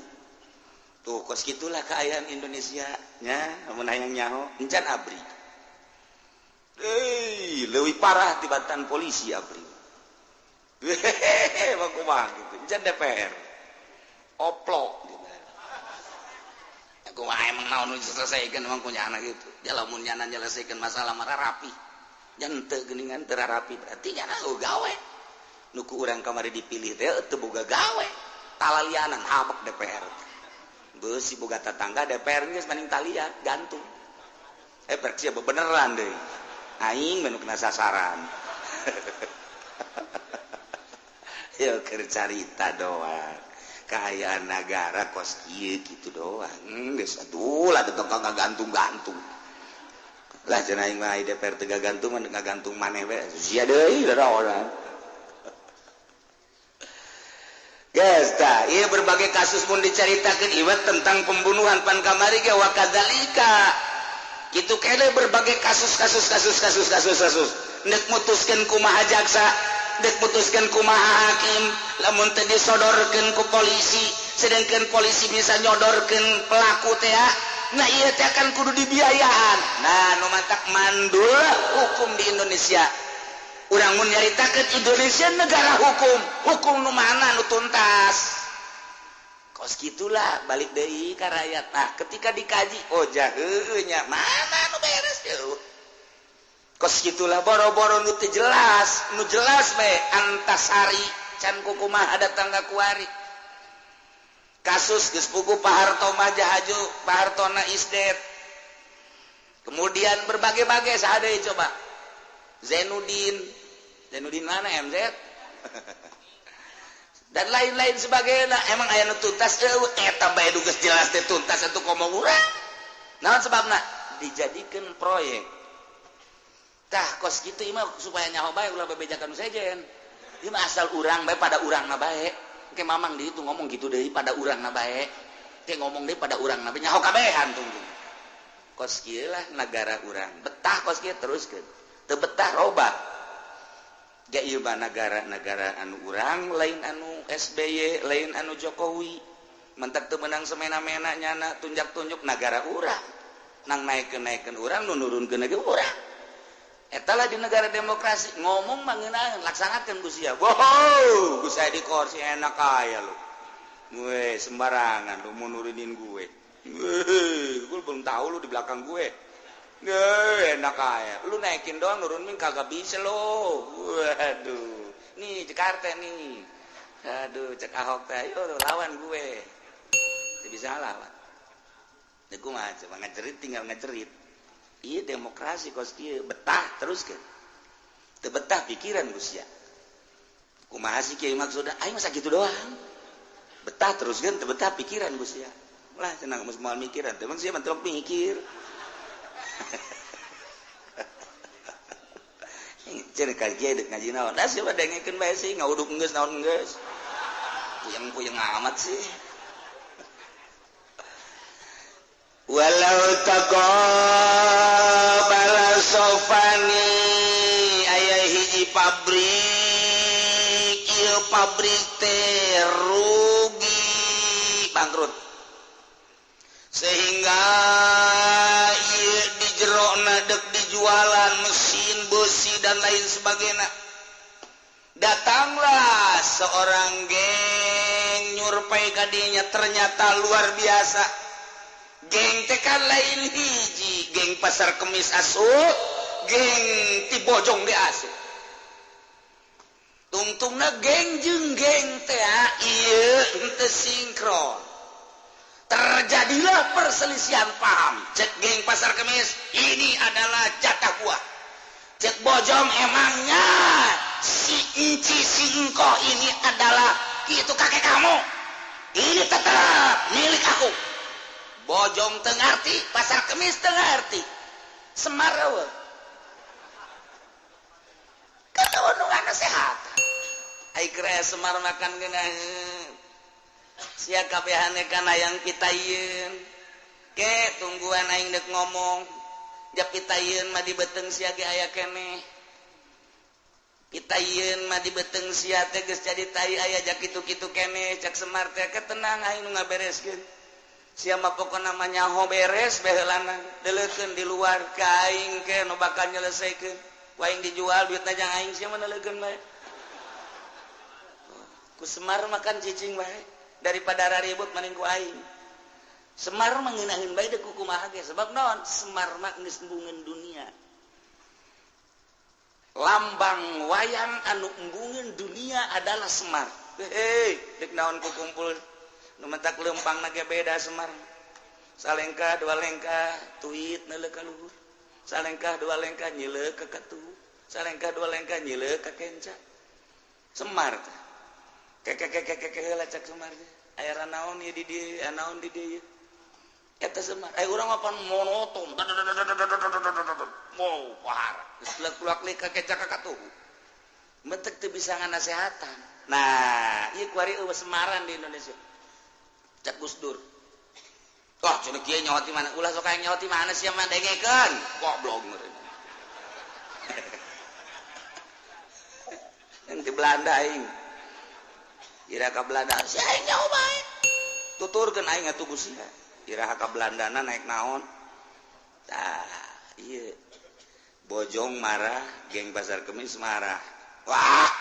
Tuh kos kitulah keayaan Indonesia nya mun hayang nyaho encan ABRI. Euy, leuwih parah tibatan polisi ABRI. Hehehe, mah kumaha gitu. Encan DPR. Oplok gitu. Kumaha emang naon nu diselesaikan emang punya anak gitu. Ya lamun nyana nyelesaikan masalah mah rapi. Jan teu geuningan teu rapi berarti nyana gawe. Nu ku urang kamari dipilih teh teu boga gawe. Talalianan habek DPR. Beusi boga tetangga DPR geus maning talia gantung. Berarti beneran deui. Aing mah nu kena sasaran. Yo keur carita doang. Kaayaan negara kos kieu kitu doang. Geus atuh lah tetangga ngagantung-gantung. Lah cenah aing mah DPR teu gagantung mah ngagantung maneh we. Sia deui orang. Geus tah, ieu berbagai kasus mun dicaritakeun ieu tentang pembunuhan pan kamari ge wa kadzalika. Kitu kene berbagai kasus kasus kasus kasus kasus kasus. Nek mutuskeun kumaha jaksa, dek mutuskeun kumaha hakim, lamun teu disodorkeun ku polisi, sedangkan polisi bisa nyodorkeun pelaku teh, nah ieu teh kan kudu dibiayaan. Nah, nu mantak mandul hukum di Indonesia. Urang mun nyaritakeun Indonesia negara hukum, hukum nu mana nu tuntas. Kos gitulah balik deui ka rakyat. Nah, ketika dikaji oh jaheuh nya mana nu beres jauh. Kos gitulah boro-boro nu teu jelas, nu jelas bae Antasari can kukumaha datang ka kuari. Kasus geus puguh Pak Harto mah jahaju, Pak Hartona is dead. Kemudian berbagai-bagai saha deui coba. Zainuddin, Zainuddin mana MZ? Dan lain-lain sebagainya. Emang aya nu tuntas eueuh eta bae nu geus jelas teh tuntas atuh komo urang. Naon sebabna? Dijadikeun proyek. Tah kos kitu ieu mah supaya nyaho bae ulah bebejakan nu sejen. Ieu mah asal urang bae pada urangna bae. Engke mamang di itu ngomong gitu deui pada urangna bae. Engke ngomong deui pada urangna bae nyaho kabehan tungtung. Kos kieu lah nagara urang. Betah kos kieu teruskeun. Teu betah robah. Ja ieu mah nagara-nagara anu urang lain anu SBY lain anu Jokowi mentak teu meunang semena-mena nyana tunjak-tunjuk nagara urang nang naikeun-naikeun urang nu nurunkeun ge urang eta lah di negara demokrasi ngomong mah ngeunaheun laksanakeun ku sia wow ku saya di kursi enak aya lu gue sembarangan lu mau nurunin gue gue belum tahu lu di belakang gue. Nggak, enak aja. Lu naikin doang nurunin kagak bisa lo. Waduh. Nih Jakarta nih. Aduh, cek Ahok teh, ayo lawan gue. Tidak bisa lawan. Ya gue mah coba ngajerit tinggal ngajerit. Iya demokrasi kos kieu betah terus kan. Teu betah pikiran geus sia. Kumaha sih kieu maksudna? Aing masa gitu doang. Betah terus kan teu betah pikiran geus sia. Lah cenah geus moal mikiran. Teu emang sia mah mikir. Cenah kajian dek ngaji naon. Dah sih dengekeun bae sih ngauduk geus naon geus. Puyeng-puyeng amat sih. Walau taqabala sofani aya hiji pabrik ieu pabrik teh rugi bangkrut. Sehingga ieu di jerona dek dijualan mesin besi dan lain sebagainya. Datanglah seorang geng nyurpai kadinya ternyata luar biasa. Geng teh kan lain hiji, geng Pasar Kemis asup, geng ti Bojong ge asup. Tungtungna geng jeung geng teh ieu henteu sinkron. Terjadilah perselisihan paham. Cek geng Pasar Kemis, ini adalah jatah gua. Cek Bojong, emangnya si Enci si Engko ini adalah itu kakek kamu. Ini tetap milik aku. Bojong teu ngarti, Pasar Kemis teu ngarti. Semar eueuh. Kan eueuh nu ngasehat. Ai keur Semar makan geunaheun. Sia kabehane kana yang pitayeun. Ke tungguan aing deuk ngomong. Ja pitayeun mah di beuteung sia ge aya keneh. Pitayeun mah di beuteung sia teh geus jadi tai aya ja kitu-kitu keneh. Cak Semar teh ke tenang aing nu ngabereskeun. Sia mah pokona mah nyaho beres baheulana. Deuleukeun di luar ka aing ke nu bakal nyelesaikeun. Ku aing dijual duitna jang aing sia mah neuleukeun bae. Ku Semar makan cicing bae. Daripada raribut mending ku aing. Semar mah ngeunaheun bae deuk kumaha ge sebab naon? Semar mah geus embungeun dunia. Lambang wayang anu embungeun dunia adalah Semar. Hei, deuk naon ku kumpul nu mentak leumpangna ge beda Semar. Salengkah dua lengkah tuit neuleuh ka luhur. Salengkah dua lengkah nyileuk ka katuhu. Salengkah dua lengkah nyileuk ka kenca. Semar teh. Kekekekekeke heula cak Semar teh. Aya naon ieu di dieu, naon di dieu. Eta Semar. Ai urang mah pan monoton. Wow, pahara. Geus leuk-leuk ka kenca ka katuhu. Mentek teu bisa nganasehatan. Nah, ieu kuari eueuh Semaran di Indonesia. Cak Gus Dur. Wah, cenah kieu nyaho ti mana? Ulah sok aya nyaho ti mana sia mah dengekeun. Goblok meureun. Yang di Belanda aing. Ira ka Belanda, sia aing nyaho bae. Tuturkeun aing atuh ku sia. Ira ka Belandana naik naon? Tah, ieu. Bojong marah, geng Pasar Kemis marah. Wah.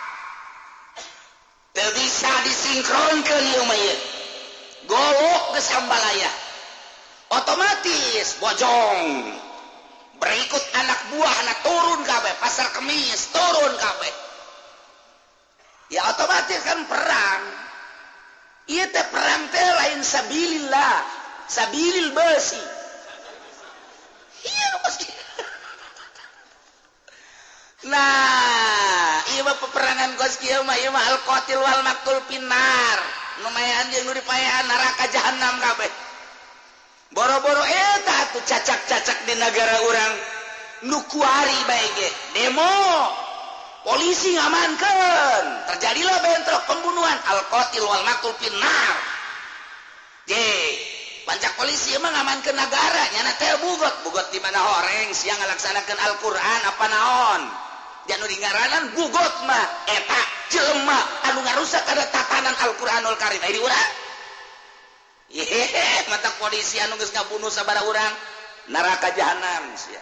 Teu bisa disinkronkeun ieu mah ieu. Golok geus hambalaya. Otomatis Bojong berikut anak buah anak turun kabeh, Pasar Kemis turun kabeh. Ya otomatis kan perang. Ieu teh perang teh lain sabilillah, sabilil besi. Iya pasti. Nah, ieu mah peperangan kos kieu mah ieu mah al-qatil wal maqtul finnar. Nu mayan jeung nu dipaehan neraka jahanam kabeh. Boro-boro eta atuh cacak-cacak di negara urang nu kuari bae ge demo. Polisi ngamankeun, terjadilah bentrok pembunuhan al-qatil wal maqtul finnar. Je, pancak polisi emang ngamankeun negara, nyana teh bugot, bugot di mana horeng siang ngalaksanakeun Al-Qur'an apa naon. Janu dingaranan bugot mah eta jelema anu ngarusak kada tatanan Al-Qur'anul Karim. Ai di urang. Yehe, mata polisi anu geus ngabunuh sabaraha urang neraka jahanam sia.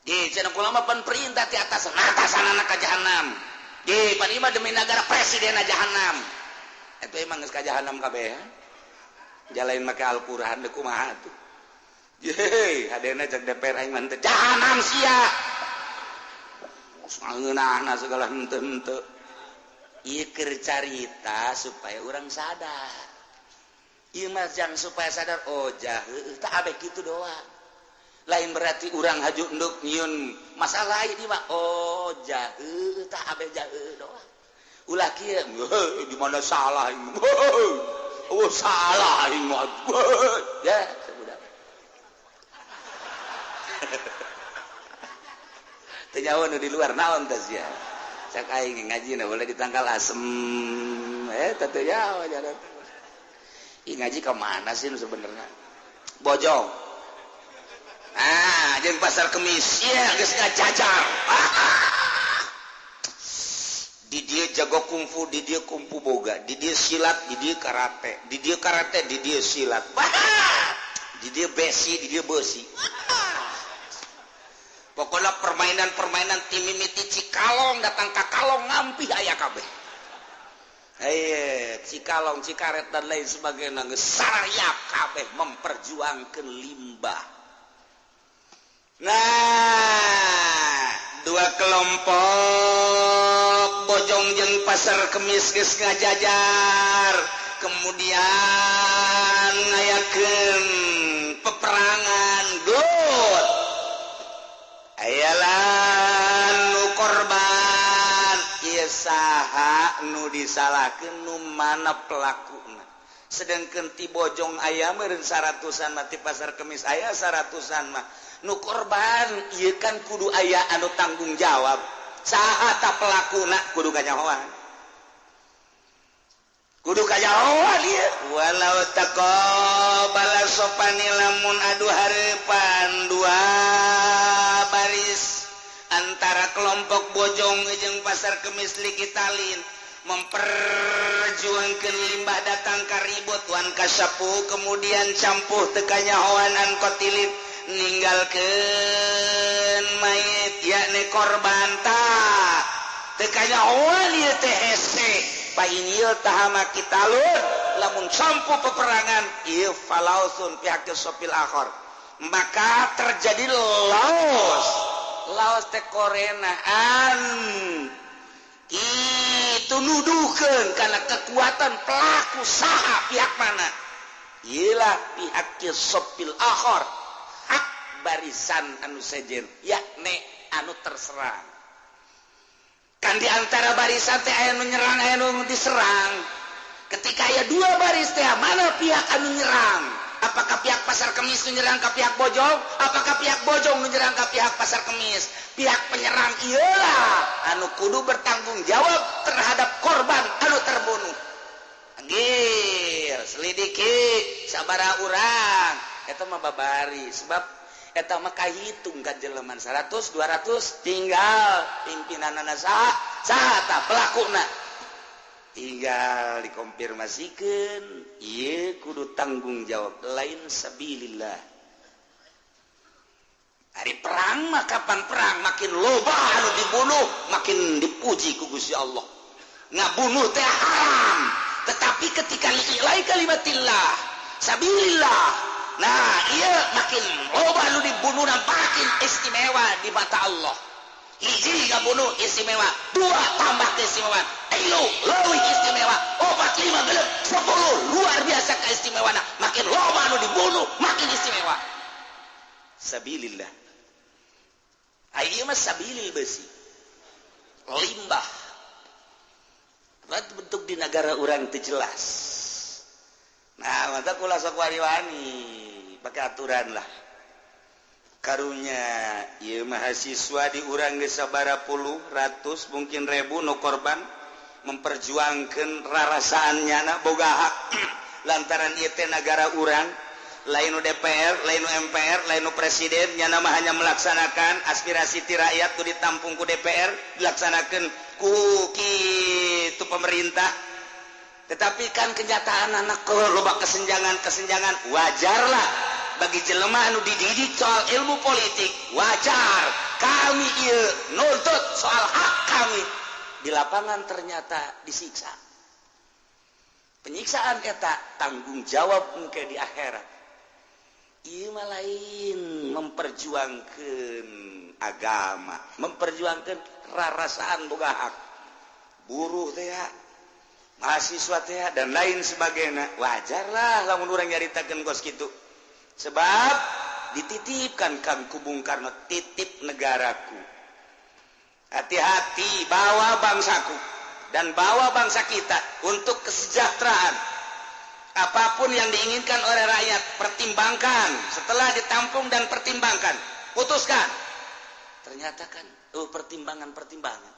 Di cenah kula mah pan perintah ti atas atasanana ka jahanam. Di pan ieu mah demi negara presiden jahanam. Eta emang geus ka jahanam kabeh. Jalain make Al-Qur'an deui kumaha atuh. Yehe, hadena cek DPR aing mah teu jahanam sia. Ngeunahna segala henteu-henteu. Ieu keur carita supaya urang sadar. Ieu mah jang supaya sadar oh jah heueuh tah abeh kitu doang. Lain berarti urang haju enduk nyieun masalah ini mah oh jah heueuh tah abeh jah heueuh doang. Ulah kieu di mana salah aing. Oh salah aing mah. Ya sebudak. Teu nyaho nu di luar naon teh sia. Cak aing ngajina boleh ditangkal asem. Teh teu nyaho jalan. Ih ngaji ka mana sih sebenarnya? Bojong. Ah, jeung Pasar Kemis ya geus ngajajar. Di dieu jago kungfu, di dieu kungfu boga, di dieu silat, di dieu karate, di dieu karate, di dieu silat. Di dieu besi, di dieu besi. Pokoknya permainan-permainan tim mimiti Cikalong datang ka Kalong ngampih aya kabeh. Cikalong, Cikaret dan lain sebagainya geus sarariap kabeh memperjuangkeun limbah. Nah, dua kelompok Bojong jeung Pasar Kemis geus ngajajar, kemudian ngayakeun peperangan gelut. Ayalah nu korban ieu saha nu disalahkeun nu mana pelakuna. Sedangkan ti Bojong aya meureun 100-an mah, ti Pasar Kemis aya 100-an mah. Nu korban ieu kan kudu aya anu tanggung jawab. Saha ta pelakuna kudu kanyahoan. Kudu kanyahoan ieu. Walau taqabala sopani lamun adu hareupan dua baris antara kelompok Bojong jeung Pasar Kemis likitalin memperjuangkeun limbah datang ka ribut wan kasapu kemudian campuh teu kanyahoan an kotilin ninggalkeun mayit yakni korban tah teu kanyahoan ieu teh hese painil tahama kitalun lamun campuh peperangan ieu falausun pihak sopil akhor maka terjadi laos laos teh korenaan itu nuduhkeun karena kekuatan pelaku saha pihak mana iyalah pihak sopil akhor hak barisan anu sejen yakni anu terserang kan di antara barisan teh aya nu nyerang aya nu diserang ketika aya dua baris teh mana pihak anu nyerang apakah pihak Pasar Kemis nu nyerang ka pihak Bojong apakah pihak Bojong nu nyerang ka pihak Pasar Kemis pihak penyerang iyalah anu kudu bertanggung jawab terhadap korban anu terbunuh. Anggir selidiki sabaraha urang eta mah babari sebab eta mah kahitung ka jeleman 100 200 tinggal pimpinanana saha saha tah pelakuna tinggal dikonfirmasikeun ieu kudu tanggung jawab lain sabilillah. Hari perang mah kapan perang makin loba anu dibunuh makin dipuji ku Gusti Allah. Ngabunuh teh haram tetapi Tapi ketika li'ilai kalimatillah sabilillah, nah iya makin loba nu dibunuh makin istimewa di mata Allah. Hiji ngabunuh istimewa, dua tambah keistimewaan, tilu leuwih istimewa, opat, lima, genep, 10, luar biasa keistimewaan. Makin loba nu dibunuh makin istimewa. Sabilillah. Ayeuna mah sabilil besi limbah. Bentuk di negara orang itu jelas. Nah, mata kula sok wani-wani pakai aturan lah. Karunya ieu mahasiswa di urang geus sabaraha puluh ratus, mungkin ribu nu korban memperjuangkan rarasaan nyana boga hak, lantaran ieu teh nagara urang, lain nu DPR, lain nu MPR, lain nu presiden. Nyana mah hanya melaksanakan aspirasi ti rakyat nu ditampung ku DPR, dilaksanakan ku kitu pemerintah. Tetapi kan kenyataan anak kalau loba kesenjangan kesenjangan, wajarlah bagi jelema anu dididik soal ilmu politik, wajar kami ieu nuntut soal hak kami. Di lapangan ternyata disiksa. Penyiksaan eta tanggung jawab engke di akhirat. Ieu mah lain memperjuangkan agama, memperjuangkan rarasaan boga hak buruh teh, mahasiswa teh, dan lain sebagainya. Wajarlah lamun urang nyaritakeun kos kitu, sebab dititipkan kan ku Bung Karno, titip negaraku, hati-hati bawa bangsaku dan bawa bangsa kita untuk kesejahteraan. Apapun yang diinginkan oleh rakyat, pertimbangkan. Setelah ditampung dan pertimbangkan, putuskan. Ternyata kan, oh, pertimbangan-pertimbangan.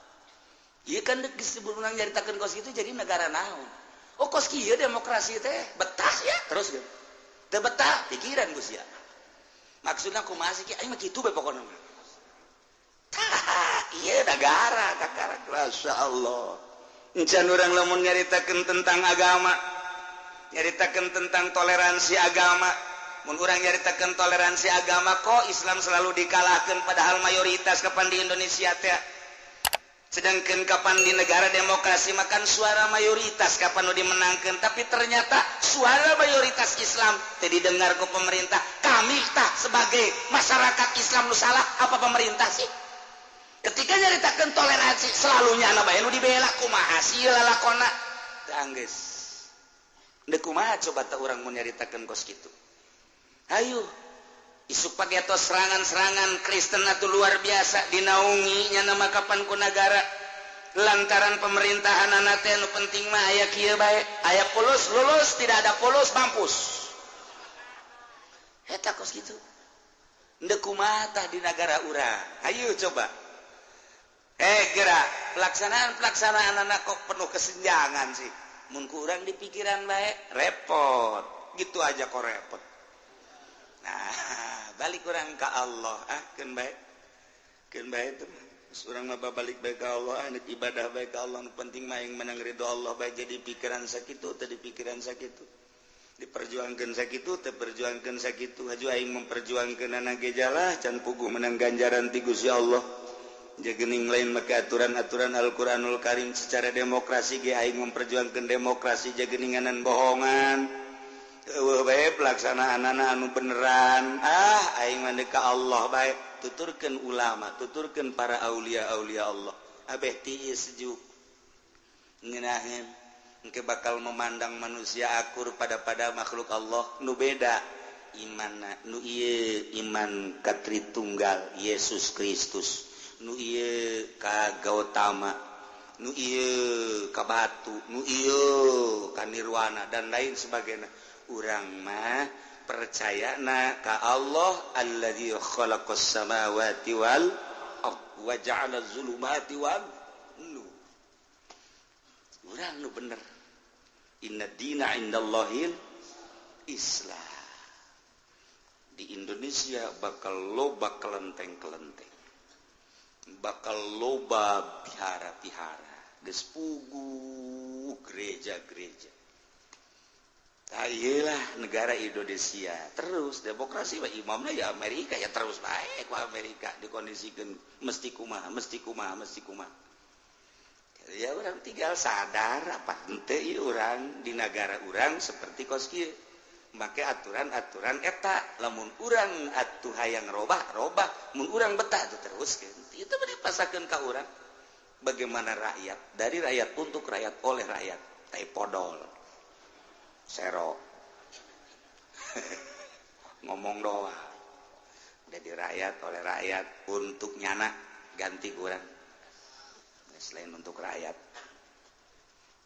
Iya kan, sebelum nyaritakeun kos itu jadi negara naon? Oh, kos kieu demokrasi teh betah ya terus gitu. Teu betah pikiran Gus ya. Maksudna kumaha sih? Aing mah kitu bae pokona mah. Tah, ieu negara kakara, Masya Allah. Encan urang lamun nyaritakeun tentang agama, nyaritakeun tentang toleransi agama. Mun urang nyaritakeun toleransi agama, kok Islam selalu dikalahkan, padahal mayoritas kapan di Indonesia teh. Sedangkan kapan di negara demokrasi makan suara mayoritas kapan nu dimenangkan, tapi ternyata suara mayoritas Islam teu didengar ku pemerintah. Kami tak sebagai masyarakat Islam nu salah apa pemerintah sih? Ketika nyaritakeun toleransi, selalu nyana bae nu dibela. Kumaha sih lalakona? Teu anggeus. Deuk kumaha coba teh urang mun nyaritakeun kos kitu? Hayu isuk pageto serangan-serangan Kristen atau luar biasa dinaungi nya nama kapan ku negara, lantaran pemerintahan anak teh nu penting mah aya kieu bae, aya polos lulus, tidak ada polos mampus. Eta kos kitu. Ndek kumaha tah di negara urang? Ayo coba, gerak pelaksanaan-pelaksanaan anak kok penuh kesenjangan sih. Mun kurang di pikiran bae repot, gitu aja kok repot. Nah, balik kurang ke Allah, ah, keun bae. Keun bae itu. Urang mah balik bae ka Allah, ah, ibadah bae ka Allah, nu penting mah yang menang ridho Allah bae. Jadi pikiran sakitu teh, pikiran sakitu. Diperjuangkeun sakitu teh, perjuangkeun sakitu. Haju aing memperjuangkeun anak ge jalah can puguh menang ganjaran ti Gusti Allah. Jagening lain make aturan-aturan Al-Qur'anul Karim secara demokrasi ge aing memperjuangkeun demokrasi jageninganan bohongan. Eueuh bae pelaksanaan anu beneran. Ah, aing mah ka Allah bae. Tuturkeun ulama, tuturkeun para aulia-aulia Allah. Abeh tiis sejuk. Ngeunaheun engke bakal memandang manusia akur pada pada makhluk Allah nu beda imanna, nu ieu iman ka Tritunggal Yesus Kristus, nu ieu ka Gautama, nu ieu ka batu, nu ieu ka nirwana, dan lain sebagainya. Urang mah percaya na ka Allah alladzi khalaqas samawati wal ard wa ja'ala zulumati wan nur. Urang nu bener. Inna dina indallahil Islam. Di Indonesia bakal loba kelenteng-kelenteng, bakal loba pihara-pihara, geus puguh gereja-gereja. Ayelah negara Indonesia terus demokrasi mah imamnya ya Amerika, ya terus baik ku Amerika dikondisikan mesti kumaha, mesti kumaha, mesti kumaha. Ya urang tinggal sadar apa henteu ieu urang di nagara urang seperti kos kieu. Make aturan-aturan eta lamun urang atuh hayang robah robah, mun urang betah tuh teruskeun. Itu mah dipasakeun ka urang. Bagaimana rakyat, dari rakyat untuk rakyat oleh rakyat. Tai podol. Sero. Ngomong doang. Jadi rakyat oleh rakyat untuk nyana ganti kurang. Selain untuk rakyat.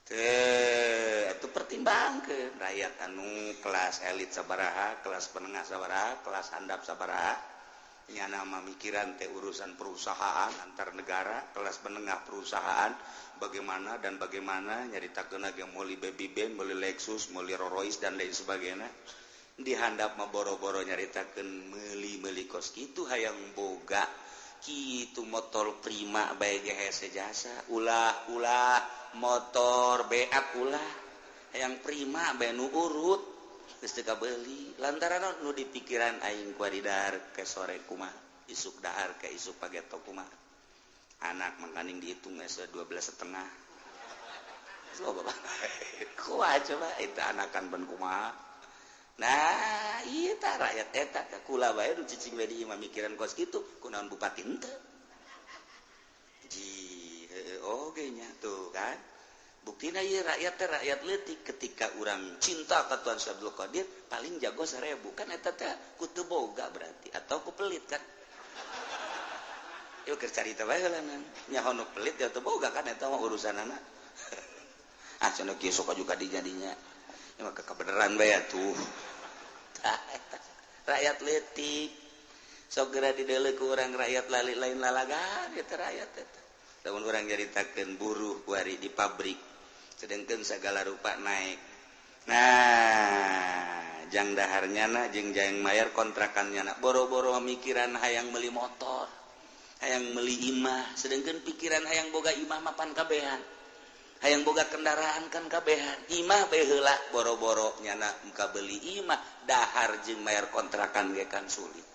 Teh, itu pertimbangkeun rakyat anu kelas elit sabaraha, kelas menengah sabaraha, kelas handap sabaraha. Nyana mah mikiran teh urusan perusahaan antar negara, kelas menengah perusahaan bagaimana dan bagaimana nyaritakeun ge meuli baby band, meuli Lexus, meuli Rolls Royce dan lain sebagainya. Dihandap mah boro-boro nyaritakeun meuli-meuli kos kitu hayang boga kitu motor prima bae ge hese jasa, ulah-ulah motor beak ulah hayang prima bae nu urut geus teu kabeuli lantaran nu dipikiran aing kuari dahar ke sore kumaha, isuk dahar ke isuk pageto kumaha. Anak mangkaning dihitung geus 12,5. Loba kumaha coba eta anakan ben kumaha. Nah, ieu tah rakyat eta ka kula bae nu cicing we di imah mikiran kos kitu, kunaon bupati henteu. Ji, heueuh oge nya tuh kan. Buktina ieu rakyat teh rakyat leutik ketika urang cinta ka Tuan Syekh Abdul Qadir paling jago 1000 kan eta teh ku teu boga berarti atau ku pelit kan. Ieu keur carita bae heula nyaho nu pelit ya teu boga kan eta mah urusanana. Ah cenah kieu sok juga dijadinya. Ya maka kebenaran bae atuh. Rakyat leutik sok geura dideuleu ku urang rakyat lali lain lalagan eta rakyat eta. Lamun urang nyaritakeun buruh kuari di pabrik sedengkeun sagala rupa naik. Nah, jang daharnya na jeung jang mayar kontrakannya na boro-boro mikiran hayang meuli motor, hayang meuli imah, sedengkeun pikiran hayang boga imah mapan kabehan. Hayang boga kendaraan kan kabehan, imah bae heula boro-boro nyana muka beli imah, dahar jeung mayar kontrakan ge kan sulit.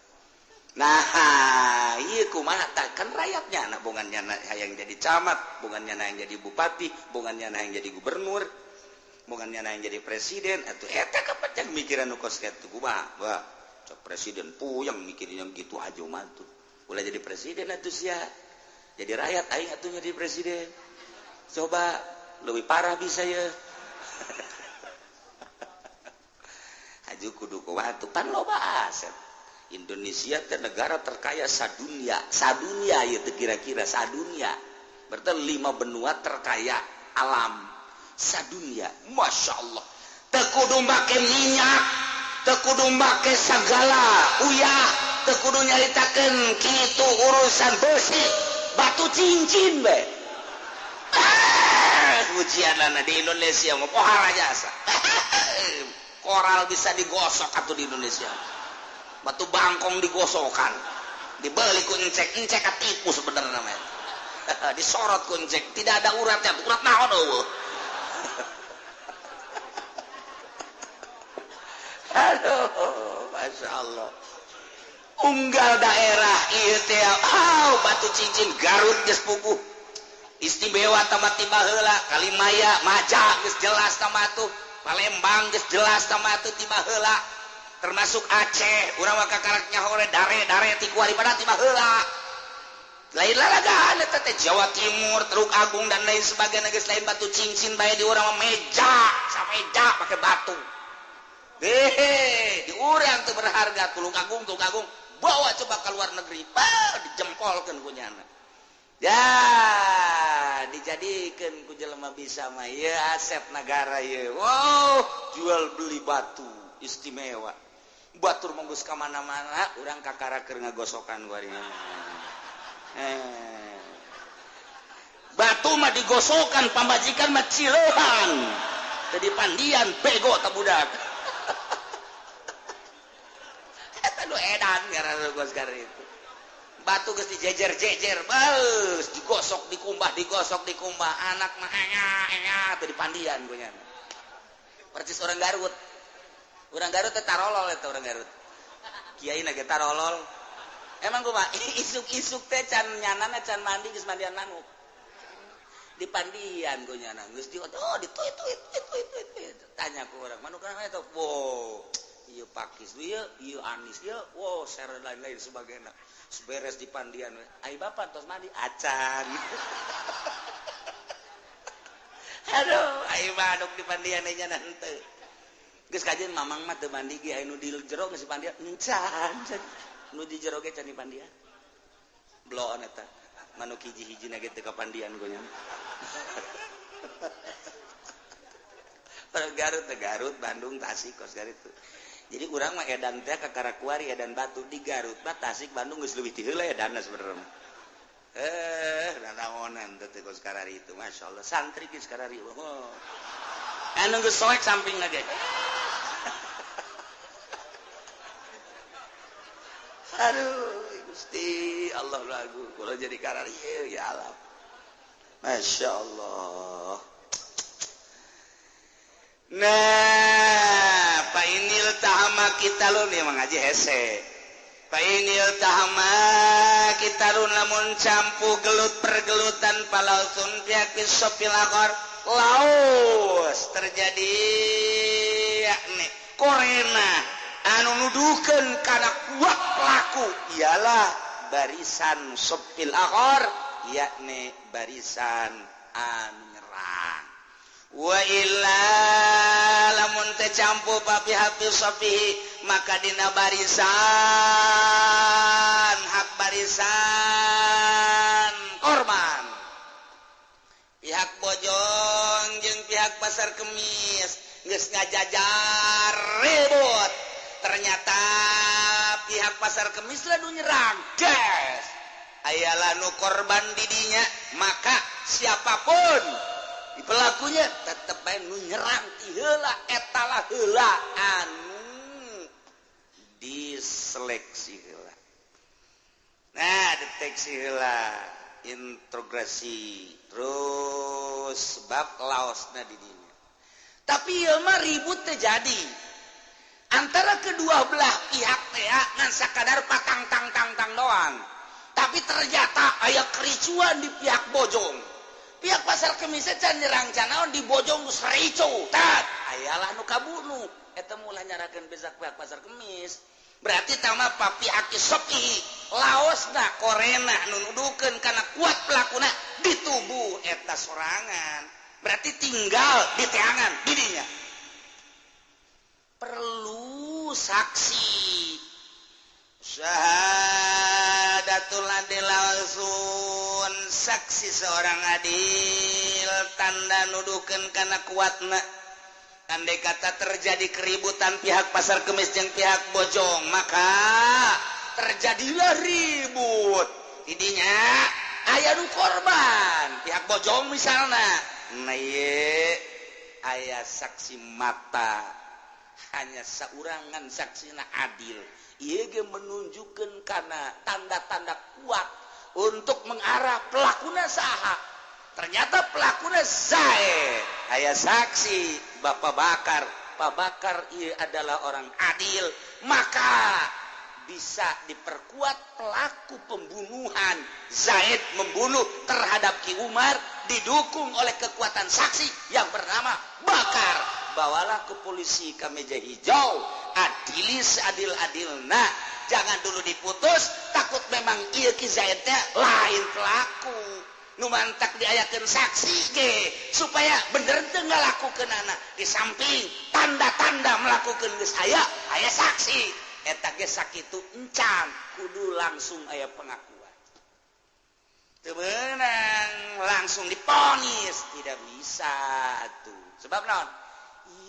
Nah, ieu kumaha tah kan rakyatnya anak bongan nyana hayang jadi camat, bongan nyana hayang jadi bupati, bongan nyana hayang jadi gubernur, bongan nyana hayang jadi presiden, atuh eta kapacang mikiran nu kos kitu kumaha? Wah, cok presiden puyeng mikirin yang gitu aja mah tuh. Ulah jadi presiden atuh sia. Jadi rakyat aing atuh jadi presiden. Coba lebih parah bisa ya. Aju kudu kumaha tuh pan loba aset. Indonesia teh negara terkaya sadunia, sadunia ieu teh kira-kira sadunia. Berarti 5 benua terkaya alam sadunia. Masya Allah. Teu kudu make minyak, teu kudu make sagala uyah, teu kudu nyaritakeun kitu urusan besi, batu cincin bae. Ujianana di Indonesia mah pohara jasa. Koral bisa digosok atuh di Indonesia. Batu bangkong digosokan. Dibeli ku encek, encek katipu sebenarnya namanya. Disorot ku encek, tidak ada uratnya, urat naon eueuh. Aduh, Masya Allah. Unggal daerah ieu teh, oh, batu cincin Garut geus puguh. Istimewa tamat tiba heula, Kalimaya, Maja geus jelas tamat tuh, Palembang geus jelas tamat tuh tiba heula. Termasuk Aceh, urang mah kakarak nyaho dare-dare ti kuari pada tiba heula. Lain lalagaan eta teh Jawa Timur, Teluk Agung dan lain sebagainya geus lain batu cincin bae di urang mah meja, sameja pake batu. Hehe, di urang teu berharga Tulung Agung, Tulung Agung bawa coba ke luar negeri, bah dijempolkeun ku nyana. Ya, dijadikeun ku jelema bisa mah ieu aset negara ieu. Wow, jual beli batu istimewa. Batur mah geus ka mana-mana, urang kakara keur ngagosokan kuari. Batu mah digosokan, pamajikan mah cileuhan. Jadi pandian bego ta budak. Eta nu edan ngaranna gos itu. Batu geus dijejer-jejer, beus digosok dikumbah, digosok dikumbah, anak mah enya teu dipandian ku nya. Percis orang Garut. Orang Garut teh tarolol eta orang Garut. Kiai na ge tarolol. Emang kumaha isuk-isuk teh can nyanana can mandi geus mandian manuk. Di pandian ku nyana geus di oh di tuit tuit tuit tuit tuit. Tanya ku urang, manuk kana eta? Wow, ieu pakis ieu, ieu anis ieu, wow, share lain-lain sebagainya. Beres di pandian we. Ai bapak tos mandi acan. Aduh, ai manuk di pandian nya henteu. Geus kajeun mamang mah teu mandi ge aya nu di jero geus dipandian encan. Nu di jero ge can dipandian. Bloon eta. Manuk hiji-hijina ge teu kapandian ku nya. Garut, Garut, Bandung, Tasik, kos Garut. Jadi urang mah edan teh ka Karakuari, edan batu di Garut mah Tasik, Bandung geus leuwih ti heula edanna sebenarnya. Nanaonan teh kos karari itu, masyaallah santri geus karari. Oh. Anu geus soek sampingna ge. Aduh, Gusti Allah lagu kula jadi karari ya Allah. Masyaallah. Nah, fa inil tahama kita lu nih mengaji hese. Fa inil tahama kita lu lamun campu gelut pergelutan palausun pihak sopil akor laos terjadi yakni korena anu nuduhkeun kana kuat pelaku ialah barisan sopil akor yakni barisan anu nyerang. Wa illa lamun teu campu papi sopihi maka dina barisan hak barisan korban pihak Bojong jeung pihak Pasar Kemis geus ngajajar ribut ternyata pihak Pasar Kemis lah nu nyerang gas ayalah nu korban didinya maka siapapun di pelakunya tetep bae nu nyerang ti heula eta lah heula anu diseleksi heula. Nah, deteksi heula, integrasi terus sebab laosna di dinya. Tapi ieu mah ribut teh jadi antara kedua belah pihak teh ngan sakadar patang tang tang tang doang. Tapi ternyata aya kericuan di pihak Bojong. Pihak Pasar Kemis can nyerang canaon di Bojong geus ricu tat ayalah nu kabunuh eta mulah nyarakeun besak pihak Pasar Kemis berarti tama papi aki sopi laosna korena nu nuduhkeun kana kuat pelakuna di tubuh eta sorangan berarti tinggal di teangan didinya perlu saksi syahadatul adil langsung saksi seorang adil tanda nuduhkeun kana kuatna andai kata terjadi keributan pihak Pasar Kemis jeung pihak Bojong maka terjadilah ribut didinya aya nu korban pihak Bojong misalna nah ieu aya saksi mata hanya saurangan saksina adil ieu ge menunjukkan kana tanda-tanda kuat untuk mengarah pelakuna saha. Ternyata pelakuna Zaid. Aya saksi Bapak Bakar. Pak Bakar ieu adalah orang adil, maka bisa diperkuat pelaku pembunuhan Zaid membunuh terhadap Ki Umar didukung oleh kekuatan saksi yang bernama Bakar. Bawalah ke polisi ke meja hijau, adilis adil-adilna, jangan dulu diputus, takut memang ieu Ki Zaidnya lain pelaku. Nu mantak diayakeun saksi ge supaya bener teu ngalakukeunana. Di samping tanda-tanda melakukeun geus aya, aya saksi. Eta ge sakitu encan kudu langsung aya pengakuan. Teu meunang langsung diponis, tidak bisa tuh. Sebab naon?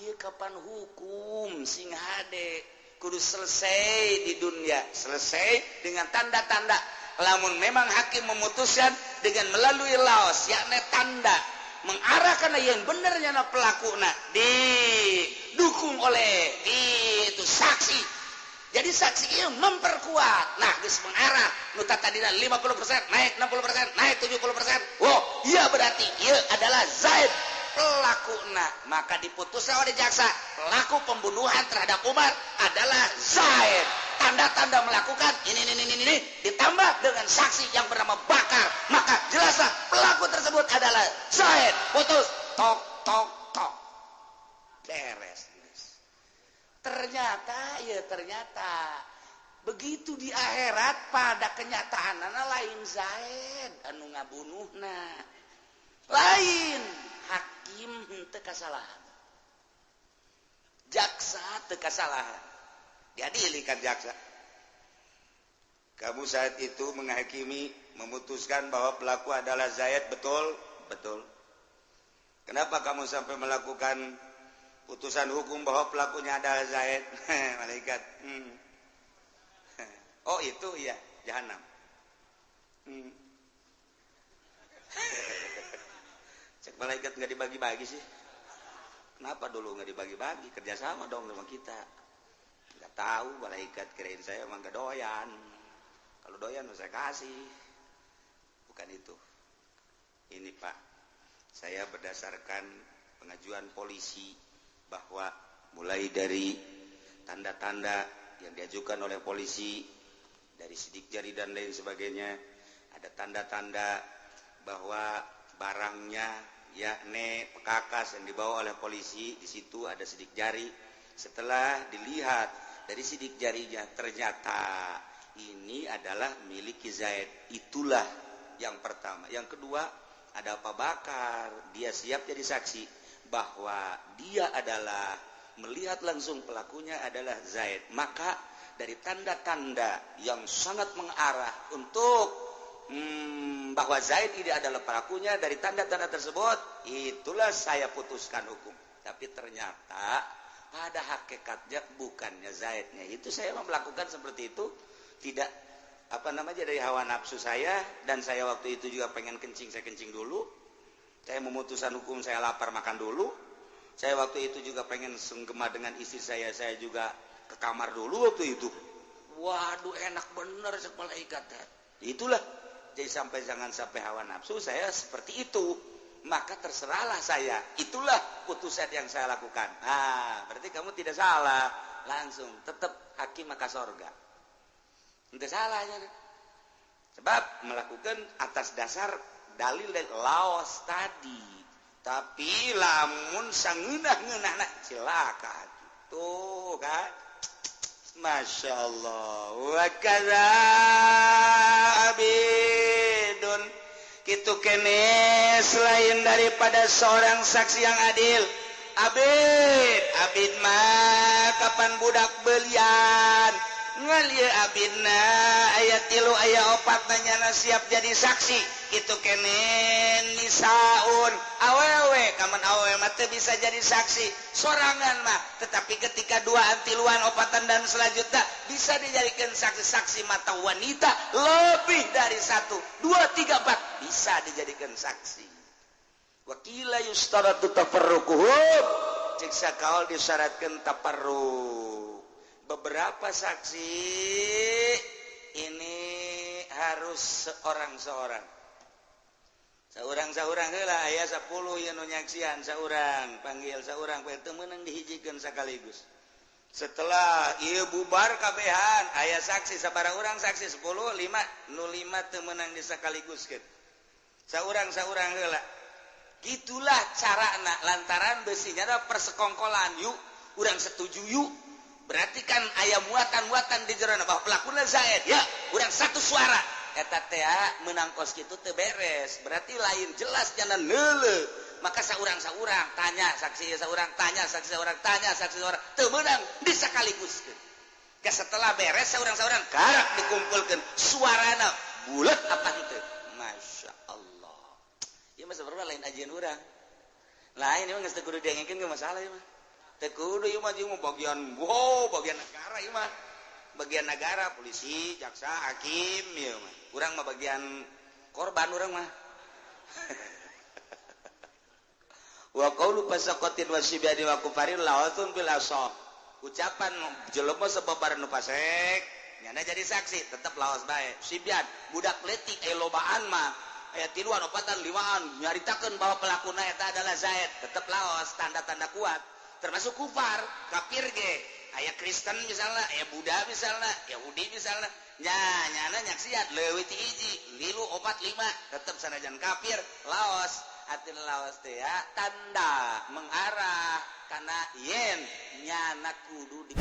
Iya kapan hukum sing hade kudu selesai di dunia, selesai dengan tanda-tanda. Lamun memang hakim memutuskan dengan melalui laos yakni tanda mengarahkan yang benernya na pelakuna didukung oleh itu saksi. Jadi saksi itu memperkuat. Nah, geus mengarah nu tadina 50% naik 60% naik 70%. Wow, iya berarti ieu adalah Zaid pelakuna. Maka diputuskan oleh jaksa pelaku pembunuhan terhadap Umar adalah Zaid. Tanda-tanda melakukan ini ditambah dengan saksi yang bernama Bakar, maka jelas merasa pelaku tersebut adalah Zaid. Putus, tok tok tok, beres. Ternyata ya, ternyata begitu di akhirat pada kenyataan lain Zaid anu ngabunuhna, lain hakim teu kasalahan, jaksa teu kasalahan. Diadili kan jaksa, kamu saat itu menghakimi, memutuskan bahwa pelaku adalah Zaid, betul? Betul. Kenapa kamu sampai melakukan putusan hukum bahwa pelakunya adalah Zaid? Malaikat. Oh itu iya, jahanam. Cek malaikat, nggak dibagi-bagi sih. Kenapa dulu nggak dibagi-bagi? Kerjasama dong sama kita. Nggak tahu malaikat, kirain saya emang gak doyan. Kalau doyan saya kasih. Bukan itu. Ini Pak, saya berdasarkan pengajuan polisi bahwa mulai dari tanda-tanda yang diajukan oleh polisi, dari sidik jari dan lain sebagainya, ada tanda-tanda bahwa barangnya, yakni pekakas yang dibawa oleh polisi, di situ ada sidik jari. Setelah dilihat dari sidik jarinya, ternyata ini adalah milik Zaid. Itulah yang pertama. Yang kedua, ada Pak Bakar, dia siap jadi saksi bahwa dia adalah melihat langsung pelakunya adalah Zaid. Maka dari tanda-tanda yang sangat mengarah untuk bahwa Zaid ini adalah pelakunya, dari tanda-tanda tersebut itulah saya putuskan hukum. Tapi ternyata pada hakikatnya bukannya Zaidnya. Itu saya melakukan seperti itu tidak apa namanya dari hawa nafsu saya, dan saya waktu itu juga pengen kencing, saya kencing dulu. Saya memutuskan hukum, saya lapar, makan dulu. Saya waktu itu juga pengen senggema dengan istri saya juga ke kamar dulu waktu itu. Waduh, enak bener cek malaikat. Itulah, jadi sampai jangan sampai hawa nafsu saya seperti itu, maka terserahlah saya. Itulah putusan yang saya lakukan. Nah, berarti kamu tidak salah. Langsung tetap hakim maka sorga. Tidak salahnya. Sebab melakukan atas dasar dalil dari laos tadi. Tapi lamun sangeunah-ngeunahna cilaka. Tuh kan. Masya Allah. Wa kadza abidun. Kitu kene selain daripada seorang saksi yang adil. Abid, abid mah kapan budak belian. Ngal ieu abidna aya 3 aya 4 nanyana siap jadi saksi. Kitu kene nisaun awewe, kaman awewe mah teu bisa jadi saksi sorangan mah, tetapi ketika 2 3 4 dan selanjutnya bisa dijadikan saksi-saksi mata wanita lebih dari 1, 2, 3, 4 bisa dijadikan saksi. Wakila yustaratu tafarruquhum, cek sakaol disyaratkeun tafarruq. Beberapa saksi ini harus seorang-seorang. Saurang-saurang heula aya 10 ieu nu nyaksian, saurang panggil saurang poe teu meunang dihijikeun sakaligus. Setelah ieu bubar kabehan aya saksi sabaraha urang saksi 10 5 nu 5 teu meunang disakaliguskeun. Saurang-saurang heula. Gitulah carana lantaran besinya ada persekongkolan yuk, urang setuju yuk. Berarti kan aya muatan-muatan di jerona bahwa pelakuna Zaid ya, urang satu suara. Eta teh menang kos kitu teu beres. Berarti lain jelas jangan neuleuh. Maka saurang-saurang tanya saksi saurang, tanya saksi saurang, tanya saksi saurang, teu meunang disakaliguskeun. Ke setelah beres saurang-saurang karak dikumpulkeun suarana bulat apa henteu. Masya Allah. Ieu mah sebenarnya lain ajian urang. Lain ieu mah geus teu kudu diengkeun ke masalah ieu mah. Teu kudu ieu mah jeung bagian wow, bagian negara ieu mah. Bagian negara, polisi, jaksa, hakim ieu mah. Urang mah bagian korban urang mah. Wa qaulu fasaqatin wasibyani wa kufarin lawatun bil asah. Ucapan jelema sababar nu fasek nyana jadi saksi tetep lawas bae. Sibyan budak leutik aya lobaan mah aya 3 4 5 nyaritakeun bahwa pelakuna eta adalah Zaid, tetep lawas tanda-tanda kuat. Termasuk kufar, kafir ge, aya Kristen misalnya, aya Buddha misalnya, Yahudi misalnya, nya nyana nyaksian leuwih ti hiji, 3 4 opat, lima, tetap sanajan kafir. Laos artinya Laos teh ya tanda mengarah karena yen nyana kudu di